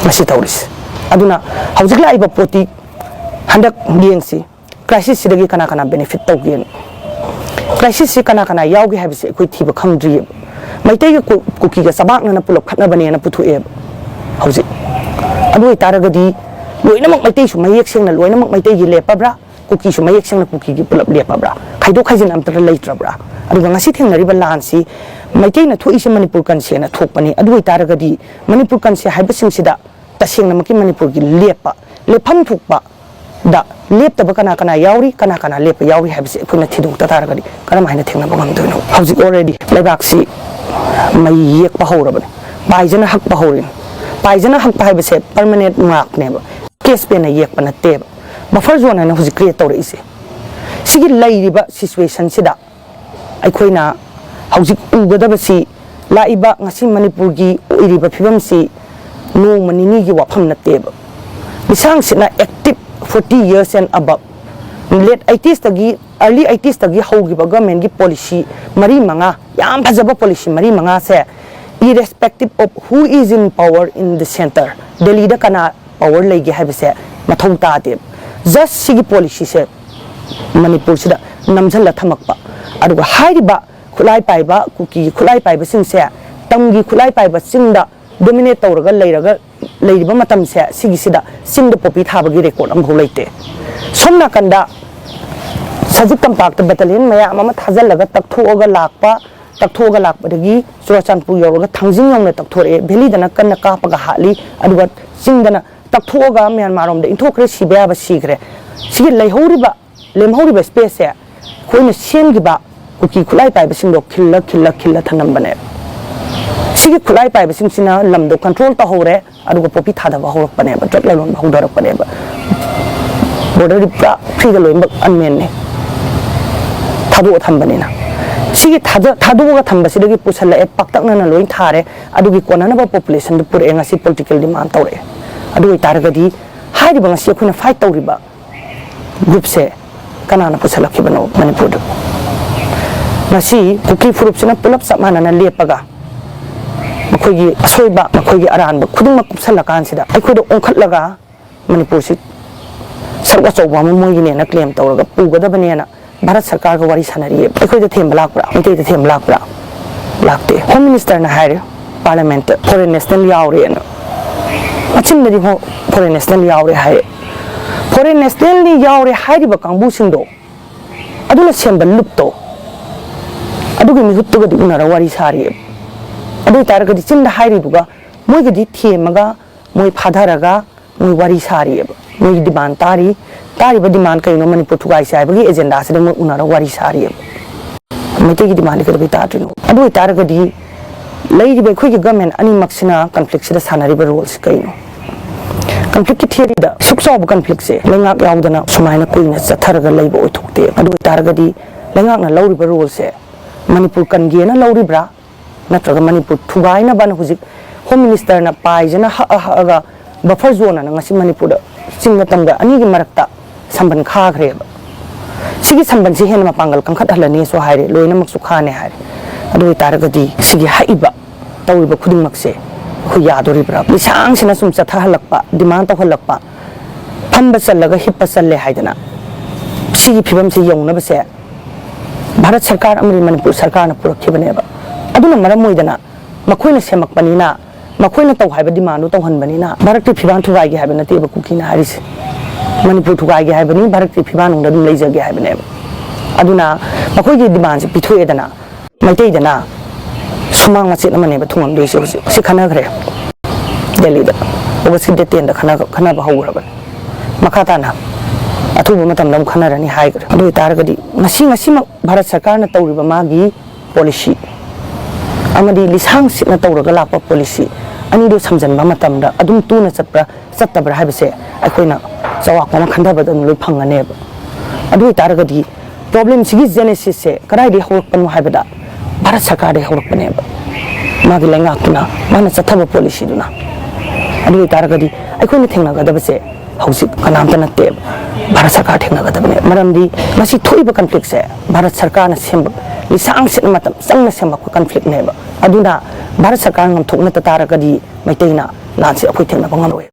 ꯃꯁꯤ ꯇꯧꯔꯤꯁꯦ꯫ ꯑꯗꯨꯅ ꯍꯧꯖꯤꯛ ꯂꯥꯛꯏꯕ ꯄꯣꯠꯇꯤ ꯍꯟꯗꯛ ꯌꯦꯡꯁꯤ, ꯀ꯭ꯔꯥꯏꯁꯤꯁꯁꯤꯗꯒꯤ ꯀꯅꯥ ꯀꯅꯥ ꯕꯦꯅꯤꯐꯤꯠ ꯇꯧꯒꯦꯅ꯫ ꯀ꯭ꯔꯥꯏꯁꯤꯁꯁꯤ ꯀꯅꯥ ꯀꯅꯥ ꯌꯥꯎꯒꯦ ꯍꯥꯏꯕꯁꯤ ꯑꯩꯈꯣꯏ ꯊꯤꯕ ꯈꯪꯗ꯭ꯔꯤꯑꯕ꯫ ꯃꯩꯇꯩꯒ ꯀꯨ- ꯀꯨꯀꯤꯒ ꯆꯕꯥꯛꯅꯅ ꯄꯨꯂꯞ ꯈꯠꯅꯕꯅꯦꯅ ꯄꯨꯊꯣꯛꯑꯦꯕ ꯍꯧꯖꯤꯛ꯫ ꯑꯗꯨ ꯑꯣꯏꯇꯥꯔꯒꯗꯤ ꯂꯣꯏꯅꯃꯛ ꯃꯩꯇꯩꯁꯨ ꯃꯌꯦꯛ ꯁꯦꯡꯅ ꯂꯣꯏꯅꯃꯛ ꯃꯩꯇꯩꯒꯤ ꯂꯦꯞꯄꯕ꯭ꯔꯥ, ꯀꯨꯀꯤꯁꯨ ꯃꯌꯦꯛ ꯁꯦꯡꯅ ꯀꯨꯀꯤꯒꯤ ꯄꯨꯂꯞ ꯂꯦꯞꯄꯕ꯭ꯔꯥ, ꯈꯥꯏꯗꯣꯛ ꯈꯥꯏꯖꯤꯟ ꯑꯝꯇ ꯂꯩꯇ꯭ꯔꯕ꯭ꯔꯥ? ꯑꯗꯨꯒ ꯉꯁꯤ ꯊꯦꯡꯅꯔꯤꯕ ꯂꯥꯟꯁꯤ ꯃꯩꯇꯩꯅ ꯊꯣꯛꯏꯁꯦ ꯃꯅꯤꯄꯨꯔ ꯀꯟꯁꯦꯅ ꯊꯣꯛꯄꯅꯤ꯫ ꯑꯗꯨ ꯑꯣꯏꯇꯥꯔꯒꯗꯤ ꯃꯅꯤꯄꯨꯔ ꯀꯟꯁꯦ ꯍꯥꯏꯕꯁꯤꯡꯁꯤꯗ ꯇꯁꯦꯡꯅꯃꯛꯀꯤ ꯃꯅꯤꯄꯨꯔꯒꯤ ꯂꯦꯞꯄ, ꯂꯦꯞꯐꯝ ꯊꯣꯛꯄ ꯗ ꯂꯦꯞꯇꯕ ꯀꯅꯥ ꯀꯅꯥ ꯌꯥꯎꯔꯤ, ꯀꯅꯥ ꯀꯅꯥ ꯂꯦꯞꯄ ꯌꯥꯎꯔꯤ ꯍꯥꯏꯕꯁꯤ ꯑꯩꯈꯣꯏꯅ ꯊꯤꯗꯣꯛꯇ ꯇꯥꯔꯒꯗꯤ ꯀꯔꯝ ꯍꯥꯏꯅ ꯊꯦꯡꯅꯕ ꯉꯝꯗꯣꯏꯅꯣ? ꯍꯧꯖꯤꯛ already ꯂꯩꯕꯥꯛꯁꯤ ꯃꯩ ꯌꯦꯛꯄ ꯍꯧꯔꯕꯅꯤ, ꯄꯥꯏꯖꯅ ꯍꯛꯄ ꯍꯧꯔꯤꯅꯤ꯫ ꯄꯥꯏꯖꯅ ꯍꯛꯄ ꯍꯥꯏꯕꯁꯦ ꯄꯔꯃꯅꯦꯟ ꯃꯥꯔꯛꯅꯦꯕ, ꯀꯦꯁ ꯄꯦꯟꯅ ꯌꯦꯛꯄ ꯅꯠꯇꯦꯕ꯫ ꯕꯐꯔ ꯖꯣꯟ ꯍꯥꯏꯅ ꯍꯧꯖꯤꯛ ꯀ꯭ꯔꯤꯌꯦꯠ ꯇꯧꯔꯛꯏꯁꯦ꯫ ꯁꯤꯒꯤ ꯂꯩꯔꯤꯕ ꯁꯤꯆꯨꯋꯦꯁꯟꯁꯤꯗ ꯑꯩꯈꯣꯏꯅ ꯍꯧꯖꯤꯛ ꯎꯒꯗꯕꯁꯤ, ꯂꯥꯛꯏꯕ ꯉꯁꯤ ꯃꯅꯤꯄꯨꯔꯒꯤ ꯑꯣꯏꯔꯤꯕ ꯐꯤꯕꯝꯁꯤ ꯅꯣꯡꯃ ꯅꯤꯅꯤꯒꯤ ꯋꯥꯐꯝ ꯅꯠꯇꯦꯕ꯫ ꯂꯤꯁꯥꯡꯁꯤꯠꯅ active forty years and above, late eightiesꯇꯒꯤ, early eightieesꯇꯒꯤ ꯍꯧꯈꯤꯕ ꯒꯚꯔꯟꯃꯦꯟꯒꯤ ꯄꯣꯂꯤꯁꯤ ꯃꯔꯤ ꯃꯉꯥ, ꯌꯥꯝ ꯐꯖꯕ ꯄꯣꯂꯤꯁꯤ ꯃꯔꯤ ꯃꯉꯥꯁꯦ, irrespective of who is in power in the centre, ꯗꯦꯜꯂꯤꯗ ꯀꯅꯥ ꯄꯋꯔ ꯂꯩꯒꯦ ꯍꯥꯏꯕꯁꯦ ꯃꯊꯧ ꯇꯥꯗꯦꯕ꯫ ꯖꯁ ꯁꯤꯒꯤ ꯄꯣꯂꯤꯁꯤꯁꯦ ꯃꯅꯤꯄꯨꯔꯁꯤꯗ ꯅꯝꯁꯤꯜꯂ ꯊꯝꯃꯛꯄ, ꯑꯗꯨꯒ ꯍꯥꯏꯔꯤꯕ ꯈꯨꯠꯂꯥꯏ ꯄꯥꯏꯕ, ꯀꯨꯀꯤꯒꯤ ꯈꯨꯠꯂꯥꯏ ꯄꯥꯏꯕꯁꯤꯡꯁꯦ, ꯇꯝꯒꯤ ꯈꯨꯠꯂꯥꯏ ꯄꯥꯏꯕꯁꯤꯡꯗ ꯗꯣꯃꯤꯅꯦꯠ ꯇꯧꯔꯒ ꯂꯩꯔꯒ ꯂꯩꯔꯤꯕ ꯃꯇꯝꯁꯦ, ꯁꯤꯒꯤꯁꯤꯗ ꯆꯤꯡꯗ ꯄꯣꯄꯤ ꯊꯥꯕꯒꯤ ꯔꯦꯀꯣꯔꯠ ꯑꯃꯐꯥꯎ ꯂꯩꯇꯦ꯫ ꯁꯣꯝ ꯅꯥꯀꯟꯗ ꯁꯖꯤꯛ ꯇꯝꯄꯥꯛꯇ ꯕꯦꯇꯥꯂꯤꯌꯟ ꯃꯌꯥꯝ ꯑꯃ ꯊꯥꯖꯤꯜꯂꯒ ꯇꯛꯊꯣꯛꯑꯒ ꯂꯥꯛꯄ, ꯇꯛꯊꯣꯛꯑꯒ ꯂꯥꯛꯄꯗꯒꯤ ꯆꯨꯔꯥꯆꯥꯟꯄꯨꯔ ꯌꯧꯔꯒ ꯊꯥꯡꯖꯤꯡ ꯌꯧꯅ ꯇꯛꯊꯣꯔꯛꯑꯦ, ꯚꯦꯂꯤꯗꯅ ꯀꯟꯅ ꯀꯥꯞꯄꯒ ꯍꯥꯠꯂꯤ, ꯑꯗꯨꯒ ꯆꯤꯡꯗꯅ ꯇꯛꯊꯣꯛꯑꯒ ꯃ꯭ꯌꯥꯟꯃꯥꯔꯔꯣꯝꯗ ꯏꯟꯊꯣꯛꯈ꯭ꯔꯦ, ꯁꯤꯕ ꯌꯥꯕ ꯁꯤꯈ꯭ꯔꯦ꯫ ꯁꯤꯒꯤ ꯂꯩꯍꯧꯔꯤꯕ, ꯂꯦꯝꯍꯧꯔꯤꯕ ꯁ꯭ꯄꯦꯁꯁꯦ ꯑꯩꯈꯣꯏꯅ ꯁꯦꯝꯈꯤꯕ ꯀꯨꯀꯤ ꯈꯨꯠꯂꯥꯏ ꯄꯥꯏꯕꯁꯤꯡꯗꯣ ꯈꯤꯜꯂ ꯈꯤꯜꯂ ꯈꯤꯜꯂ ꯊꯅꯝꯕꯅꯦ꯫ ꯁꯤꯒꯤ ꯈꯨꯠꯂꯥꯏ ꯄꯥꯏꯕꯁꯤꯡꯁꯤꯅ ꯂꯝꯗꯣ ꯀꯟꯇ꯭ꯔꯣꯜ ꯇꯧꯍꯧꯔꯦ, ꯑꯗꯨꯒ ꯄꯣꯄꯤ ꯊꯥꯗꯕ ꯍꯧꯔꯛꯄꯅꯦꯕ, ꯗ꯭ꯔꯒ ꯂꯂꯣꯟꯕ ꯍꯧꯗꯔꯛꯄꯅꯦꯕ꯫ ꯕꯣꯔꯗꯔꯗꯤ ꯄꯨꯔꯥ ꯐ꯭ꯔꯤꯗ ꯂꯣꯏꯅꯃꯛ ꯑꯟꯃꯦꯟꯅꯦ, ꯊꯥꯗꯣꯛꯑ ꯊꯝꯕꯅꯤꯅ꯫ ꯁꯤꯒꯤ ꯊꯥꯗ- ꯊꯥꯗꯣꯛꯑꯒ ꯊꯝꯕꯁꯤꯗꯒꯤ ꯄꯨꯁꯜꯂꯛꯑꯦ, ꯄꯥꯛꯇꯛꯅꯅ ꯂꯣꯏ ꯊꯥꯔꯦ, ꯑꯗꯨꯒꯤ ꯀꯣꯟꯅꯅꯕ ꯄꯣꯄꯨꯂꯦꯁꯟꯗꯨ ꯄꯨꯔꯛꯑꯦ, ꯉꯁꯤ ꯄꯣꯂꯤꯇꯤꯀꯦꯜ ꯗꯤꯃꯥꯟ ꯇꯧꯔꯛꯑꯦ꯫ ꯑꯗꯨ ꯑꯣꯏꯇꯥꯔꯒꯗꯤ ꯍꯥꯏꯔꯤꯕ ꯉꯁꯤ ꯑꯩꯈꯣꯏꯅ ꯐꯥꯏꯠ ꯇꯧꯔꯤꯕ ꯒ꯭ꯔꯨꯞꯁꯦ ꯀꯅꯥꯅ ꯄꯨꯁꯜꯂꯛꯈꯤꯕꯅꯣ ꯃꯅꯤꯄꯨꯔꯗ? ꯉꯁꯤ ꯀꯨꯀꯤ ꯐꯨꯔꯨꯞꯁꯤꯅ ꯄꯨꯂꯞ ꯆꯞ ꯃꯥꯟꯅꯅ ꯂꯦꯞꯄꯒ ꯃꯈꯣꯏꯒꯤ ꯑꯁꯣꯏꯕ, ꯃꯈꯣꯏꯒꯤ ꯑꯔꯥꯟꯕ ꯈꯨꯗꯤꯡꯃꯛ ꯀꯨꯞꯁꯜꯂꯀꯥꯟꯁꯤꯗ ꯑꯩꯈꯣꯏꯗ ꯑꯣꯟꯈꯠꯂꯒ ꯃꯅꯤꯄꯨꯔꯁꯤ ꯁꯔꯨꯛ ꯑꯆꯧꯕ ꯑꯃ ꯃꯣꯏꯒꯤꯅꯦꯅ ꯀ꯭ꯂꯦꯝ ꯇꯧꯔꯒ ꯄꯨꯒꯗꯕꯅꯦꯅ ꯚꯥꯔꯠ ꯁꯔꯀꯥꯔꯒ ꯋꯥꯔꯤ ꯁꯥꯟꯅꯔꯤꯌꯦ꯫ ꯑꯩꯈꯣꯏꯗ ꯊꯦꯝꯕ ꯂꯥꯛꯄ꯭ꯔꯥ? ꯃꯩꯇꯩꯗ ꯊꯦꯝꯕ ꯂꯥꯛꯄ꯭ꯔꯥ? ꯂꯥꯛꯇꯦ꯫ ꯍꯣꯝ ꯃꯤꯅꯤꯁꯇꯔꯅ ꯍꯥꯏꯔꯦ ꯄꯥꯔꯂꯤꯌꯥꯃꯦꯟꯠꯇ, ꯐꯣꯔꯦꯟ ꯅꯦꯁꯅꯦꯜ ꯌꯥꯎꯔꯦꯅ꯫ ꯃꯆꯤꯟꯗꯗꯤ ꯍꯣ-, ꯐꯣꯔꯦꯟ ꯅꯦꯁꯅꯦꯜ ꯌꯥꯎꯔꯦ ꯍꯥꯏꯔꯦ꯫ ꯐꯣꯔꯦꯟ ꯅꯦꯁꯅꯦꯜꯅꯤ ꯌꯥꯎꯔꯦ ꯍꯥꯏꯔꯤꯕ ꯀꯥꯡꯕꯨꯁꯤꯡꯗꯣ, ꯑꯗꯨꯅ ꯁꯦꯝꯕ ꯂꯨꯞꯇꯣ, ꯑꯗꯨꯒꯤ ꯃꯤꯍꯨꯠꯇꯨꯒꯗꯤ ꯎꯅꯔ ꯋꯥꯔꯤ ꯁꯥꯔꯤꯌꯦꯕ꯫ ꯑꯗꯨ ꯑꯣꯏꯇꯥꯔꯒꯗꯤ ꯆꯤꯟꯗ ꯍꯥꯏꯔꯤꯗꯨꯒ ꯃꯣꯏꯒꯗꯤ ꯊꯦꯝꯃꯒ, ꯃꯣꯏ ꯐꯥꯊꯔꯒ ꯃꯣꯏ ꯋꯥꯔꯤ ꯁꯥꯔꯤꯑꯕ꯫ ꯃꯣꯏꯒꯤ ꯗꯤꯃꯥꯟ ꯇꯥꯔꯤ꯫ ꯇꯥꯔꯤꯕ ꯗꯤꯃꯥꯟ ꯀꯩꯅꯣ? ꯃꯅꯤꯄꯨꯔ ꯊꯨꯒꯥꯏꯁꯦ ꯍꯥꯏꯕꯒꯤ ꯑꯦꯖꯦꯟꯗꯥꯁꯤꯗ ꯃꯣꯏ ꯎꯅꯔ ꯋꯥꯔꯤ ꯁꯥꯔꯤꯑꯕ꯫ ꯃꯩꯇꯩꯒꯤ ꯗꯤꯃꯥꯟꯗꯤ ꯀꯩꯗꯧꯕꯩ ꯇꯥꯗ꯭ꯔꯤꯅꯣ? ꯑꯗꯨ ꯑꯣꯏꯇꯥꯔꯒꯗꯤ ꯂꯩꯔꯤꯕ ꯑꯩꯈꯣꯏꯒꯤ ꯒꯃꯦꯟ ꯑꯅꯤꯃꯛꯁꯤꯅ ꯀꯟꯐ꯭ꯂꯤꯛꯁꯤꯗ ꯁꯥꯟꯅꯔꯤꯕ ꯔꯣꯜꯁꯤ ꯀꯩꯅꯣ? ꯀꯟꯐ꯭ꯂꯤꯛꯀꯤ ꯊꯤꯑꯣꯔꯤꯗ ꯁꯨꯛ ꯆꯥꯎꯕ ꯀꯟꯐ꯭ꯂꯤꯛꯁꯦ ꯂꯩꯉꯥꯛ ꯌꯥꯎꯗꯅ ꯁꯨꯃꯥꯏꯅ ꯀꯨꯏꯅ ꯆꯠꯊꯔꯒ ꯂꯩꯕ ꯑꯣꯏꯊꯣꯛꯇꯦ꯫ ꯑꯗꯨ ꯑꯣꯏꯇꯥꯔꯒꯗꯤ ꯂꯩꯉꯥꯛꯅ ꯂꯧꯔꯤꯕ ꯔꯣꯜꯁꯦ ꯃꯅꯤꯄꯨꯔ ꯀꯟꯒꯦꯅ ꯂꯧꯔꯤꯕ꯭ꯔꯥ, ꯅꯠꯇ꯭ꯔꯒ ꯃꯅꯤꯄꯨꯔ ꯊꯨꯒꯥꯏꯅꯕꯅ ꯍꯧꯖꯤꯛ ꯍꯣꯝ ꯃꯤꯅꯤꯁꯇꯔꯅ ꯄꯥꯏꯖꯅ ꯍꯛꯑ ꯍꯛꯑꯒ ꯕꯐꯔ ꯖꯣꯟ ꯑꯅ ꯉꯁꯤ ꯃꯅꯤꯄꯨꯔꯗ ꯆꯤꯡꯒ ꯇꯝꯒ ꯑꯅꯤꯒꯤ ꯃꯔꯛꯇ ꯁꯝꯕꯟ ꯈꯥꯈ꯭ꯔꯦꯕ꯫ ꯁꯤꯒꯤ ꯁꯝꯕꯟꯁꯤ ꯍꯦꯟꯅ ꯃꯄꯥꯡꯒꯜ ꯀꯟꯈꯠꯍꯜꯂꯅꯤꯁꯨ ꯍꯥꯏꯔꯦ, ꯂꯣꯏꯅꯃꯛꯁꯨ ꯈꯥꯅꯦ ꯍꯥꯏꯔꯦ꯫ ꯑꯗꯨ ꯑꯣꯏꯇꯥꯔꯒꯗꯤ ꯁꯤꯒꯤ ꯍꯛꯏꯕ ꯇꯧꯔꯤꯕ ꯈꯨꯗꯤꯡꯃꯛꯁꯦ ꯑꯩꯈꯣꯏ ꯌꯥꯗꯣꯔꯤꯕ꯭ꯔꯥ? ꯂꯤꯁꯥꯡꯁꯤꯅ ꯁꯨꯝ ꯆꯠꯊꯍꯜꯂꯛꯄ, ꯗꯤꯃꯥꯟ ꯇꯧꯍꯜꯂꯛꯄ, ꯐꯝꯕ ꯆꯜꯂꯒ ꯍꯤꯞꯄ ꯆꯜꯂꯦ ꯍꯥꯏꯗꯅ ꯁꯤꯒꯤ ꯐꯤꯕꯝꯁꯤ ꯌꯧꯅꯕꯁꯦ ꯚꯥꯔꯠ ꯁꯔꯀꯥꯔ ꯑꯃꯗꯤ ꯃꯅꯤꯄꯨꯔ ꯁꯔꯀꯥꯔꯅ ꯄꯨꯔꯛꯈꯤꯕꯅꯦꯕ꯫ ꯑꯗꯨꯅ ꯃꯔꯝ ꯑꯣꯏꯗꯅ ꯃꯈꯣꯏꯅ ꯁꯦꯝꯃꯛꯄꯅꯤꯅ, ꯃꯈꯣꯏꯅ ꯇꯧ ꯍꯥꯏꯕ ꯗꯤꯃꯥꯟꯗꯨ ꯇꯧꯍꯟꯕꯅꯤꯅ ꯚꯥꯔꯠꯀꯤ ꯐꯤꯕꯥꯟ ꯊꯨꯒꯥꯏꯒꯦ ꯍꯥꯏꯕ ꯅꯠꯇꯦꯕ ꯀꯨꯀꯤꯅ ꯍꯥꯏꯔꯤꯁꯦ꯫ ꯃꯅꯤꯄꯨꯔ ꯊꯨꯒꯥꯏꯒꯦ ꯍꯥꯏꯕꯅꯤ, ꯚꯥꯔꯠꯀꯤ ꯐꯤꯕꯥꯟ ꯅꯨꯡꯗ ꯑꯗꯨꯝ ꯂꯩꯖꯒꯦ ꯍꯥꯏꯕꯅꯦꯕ꯫ ꯑꯗꯨꯅ ꯃꯈꯣꯏꯒꯤ ꯗꯤꯃꯥꯟꯁꯦ ꯄꯤꯊꯣꯛꯑꯦꯗꯅ, ꯃꯩꯇꯩꯗꯅ ꯁꯨꯃꯥꯡ ꯃꯆꯦꯠ ꯑꯃꯅꯦꯕ ꯊꯨꯡꯉꯝꯗꯣꯏꯁꯦ꯫ ꯍꯧꯖꯤꯛ ꯁꯤ ꯈꯟꯅꯈ꯭ꯔꯦ ꯗꯦꯜꯂꯤꯗ, ꯑꯣꯒꯁꯀꯤ ꯗꯦꯠ ꯇꯦꯟꯗ ꯈꯟꯅ-, ꯈꯟꯅꯕ ꯍꯧꯈ꯭ꯔꯕꯅꯤ꯫ ꯃꯈꯥ ꯇꯥꯅ ꯑꯊꯨꯕ ꯃꯇꯝꯗ ꯑꯃꯨꯛ ꯈꯟꯅꯔꯅꯤ ꯍꯥꯏꯈ꯭ꯔꯦ꯫ ꯑꯗꯨ ꯑꯣꯏꯇꯥꯔꯒꯗꯤ ꯉꯁꯤ, ꯉꯁꯤꯃꯛ ꯚꯥꯔꯠ ꯁꯔꯀꯥꯔꯅ ꯇꯧꯔꯤꯕ ꯃꯥꯒꯤ ꯄꯣꯂꯤꯁꯤ ꯑꯃꯗꯤ ꯂꯤꯁꯥꯡ ꯁꯤꯠꯅ ꯇꯧꯔꯒ ꯂꯥꯛꯄ ꯄꯣꯂꯤꯁꯤ ꯑꯅꯤꯗꯨ ꯁꯝꯖꯟꯕ ꯃꯇꯝꯗ ꯑꯗꯨꯝ ꯇꯨꯅ ꯆꯠꯄ꯭ꯔꯥ ꯆꯠꯇꯕ꯭ꯔꯥ ꯍꯥꯏꯕꯁꯦ ꯑꯩꯈꯣꯏꯅ ꯆꯥꯎꯔꯥꯛꯄ ꯑꯃ ꯈꯟꯊꯕꯗ ꯑꯗꯨꯝ ꯂꯣꯏ ꯐꯪꯒꯅꯦꯕ꯫ ꯑꯗꯨ ꯑꯣꯏꯇꯥꯔꯒꯗꯤ ꯄ꯭ꯔꯣꯕ꯭ꯂꯦꯝꯁꯤꯒꯤ ꯖꯦꯅꯦꯁꯤꯁꯁꯦ ꯀꯗꯥꯏꯗꯒꯤ ꯍꯧꯔꯛꯄꯅꯣ ꯍꯥꯏꯕꯗ ꯚꯥꯔꯠ ꯁꯔꯀꯥꯔꯗꯒꯤ ꯍꯧꯔꯛꯄꯅꯦꯕ꯫ ꯃꯥꯒꯤ ꯂꯩꯉꯥꯛꯇꯨꯅ ꯃꯥꯅ ꯆꯠꯊꯕ ꯄꯣꯂꯤꯁꯤꯗꯨꯅ꯫ ꯑꯗꯨ ꯑꯣꯏꯇꯥꯔꯒꯗꯤ ꯑꯩꯈꯣꯏꯅ ꯊꯦꯡꯅꯒꯗꯕꯁꯦ ꯍꯧꯖꯤꯛ ꯀꯅꯥꯝꯇ ꯅꯠꯇꯦꯕ, ꯚꯥꯔꯠ ꯁꯔꯀꯥꯔ ꯊꯦꯡꯅꯒꯗꯕꯅꯦ꯫ ꯃꯔꯝꯗꯤ ꯃꯁꯤ ꯊꯣꯛꯏꯕ ꯀꯟꯐ꯭ꯂꯤꯛꯁꯦ ꯚꯥꯔꯠ ꯁꯔꯀꯥꯔꯅ ꯁꯦꯝꯕ, ꯂꯤꯁꯥꯡ ꯁꯤꯠꯅ ꯃꯇꯝ ꯆꯪꯅ ꯁꯦꯝꯃꯛꯄ ꯀꯟꯐ꯭ꯂꯤꯛꯅꯦꯕ꯫ ꯑꯗꯨꯅ ꯚꯥꯔꯠ ꯁꯔꯀꯥꯔ ꯉꯝꯊꯣꯛꯅꯗ ꯇꯥꯔꯒꯗꯤ ꯃꯩꯇꯩꯅ ꯂꯥꯟꯁꯤ ꯑꯩꯈꯣꯏ ꯊꯦꯡꯅꯕ ꯉꯝꯂꯣꯏ꯫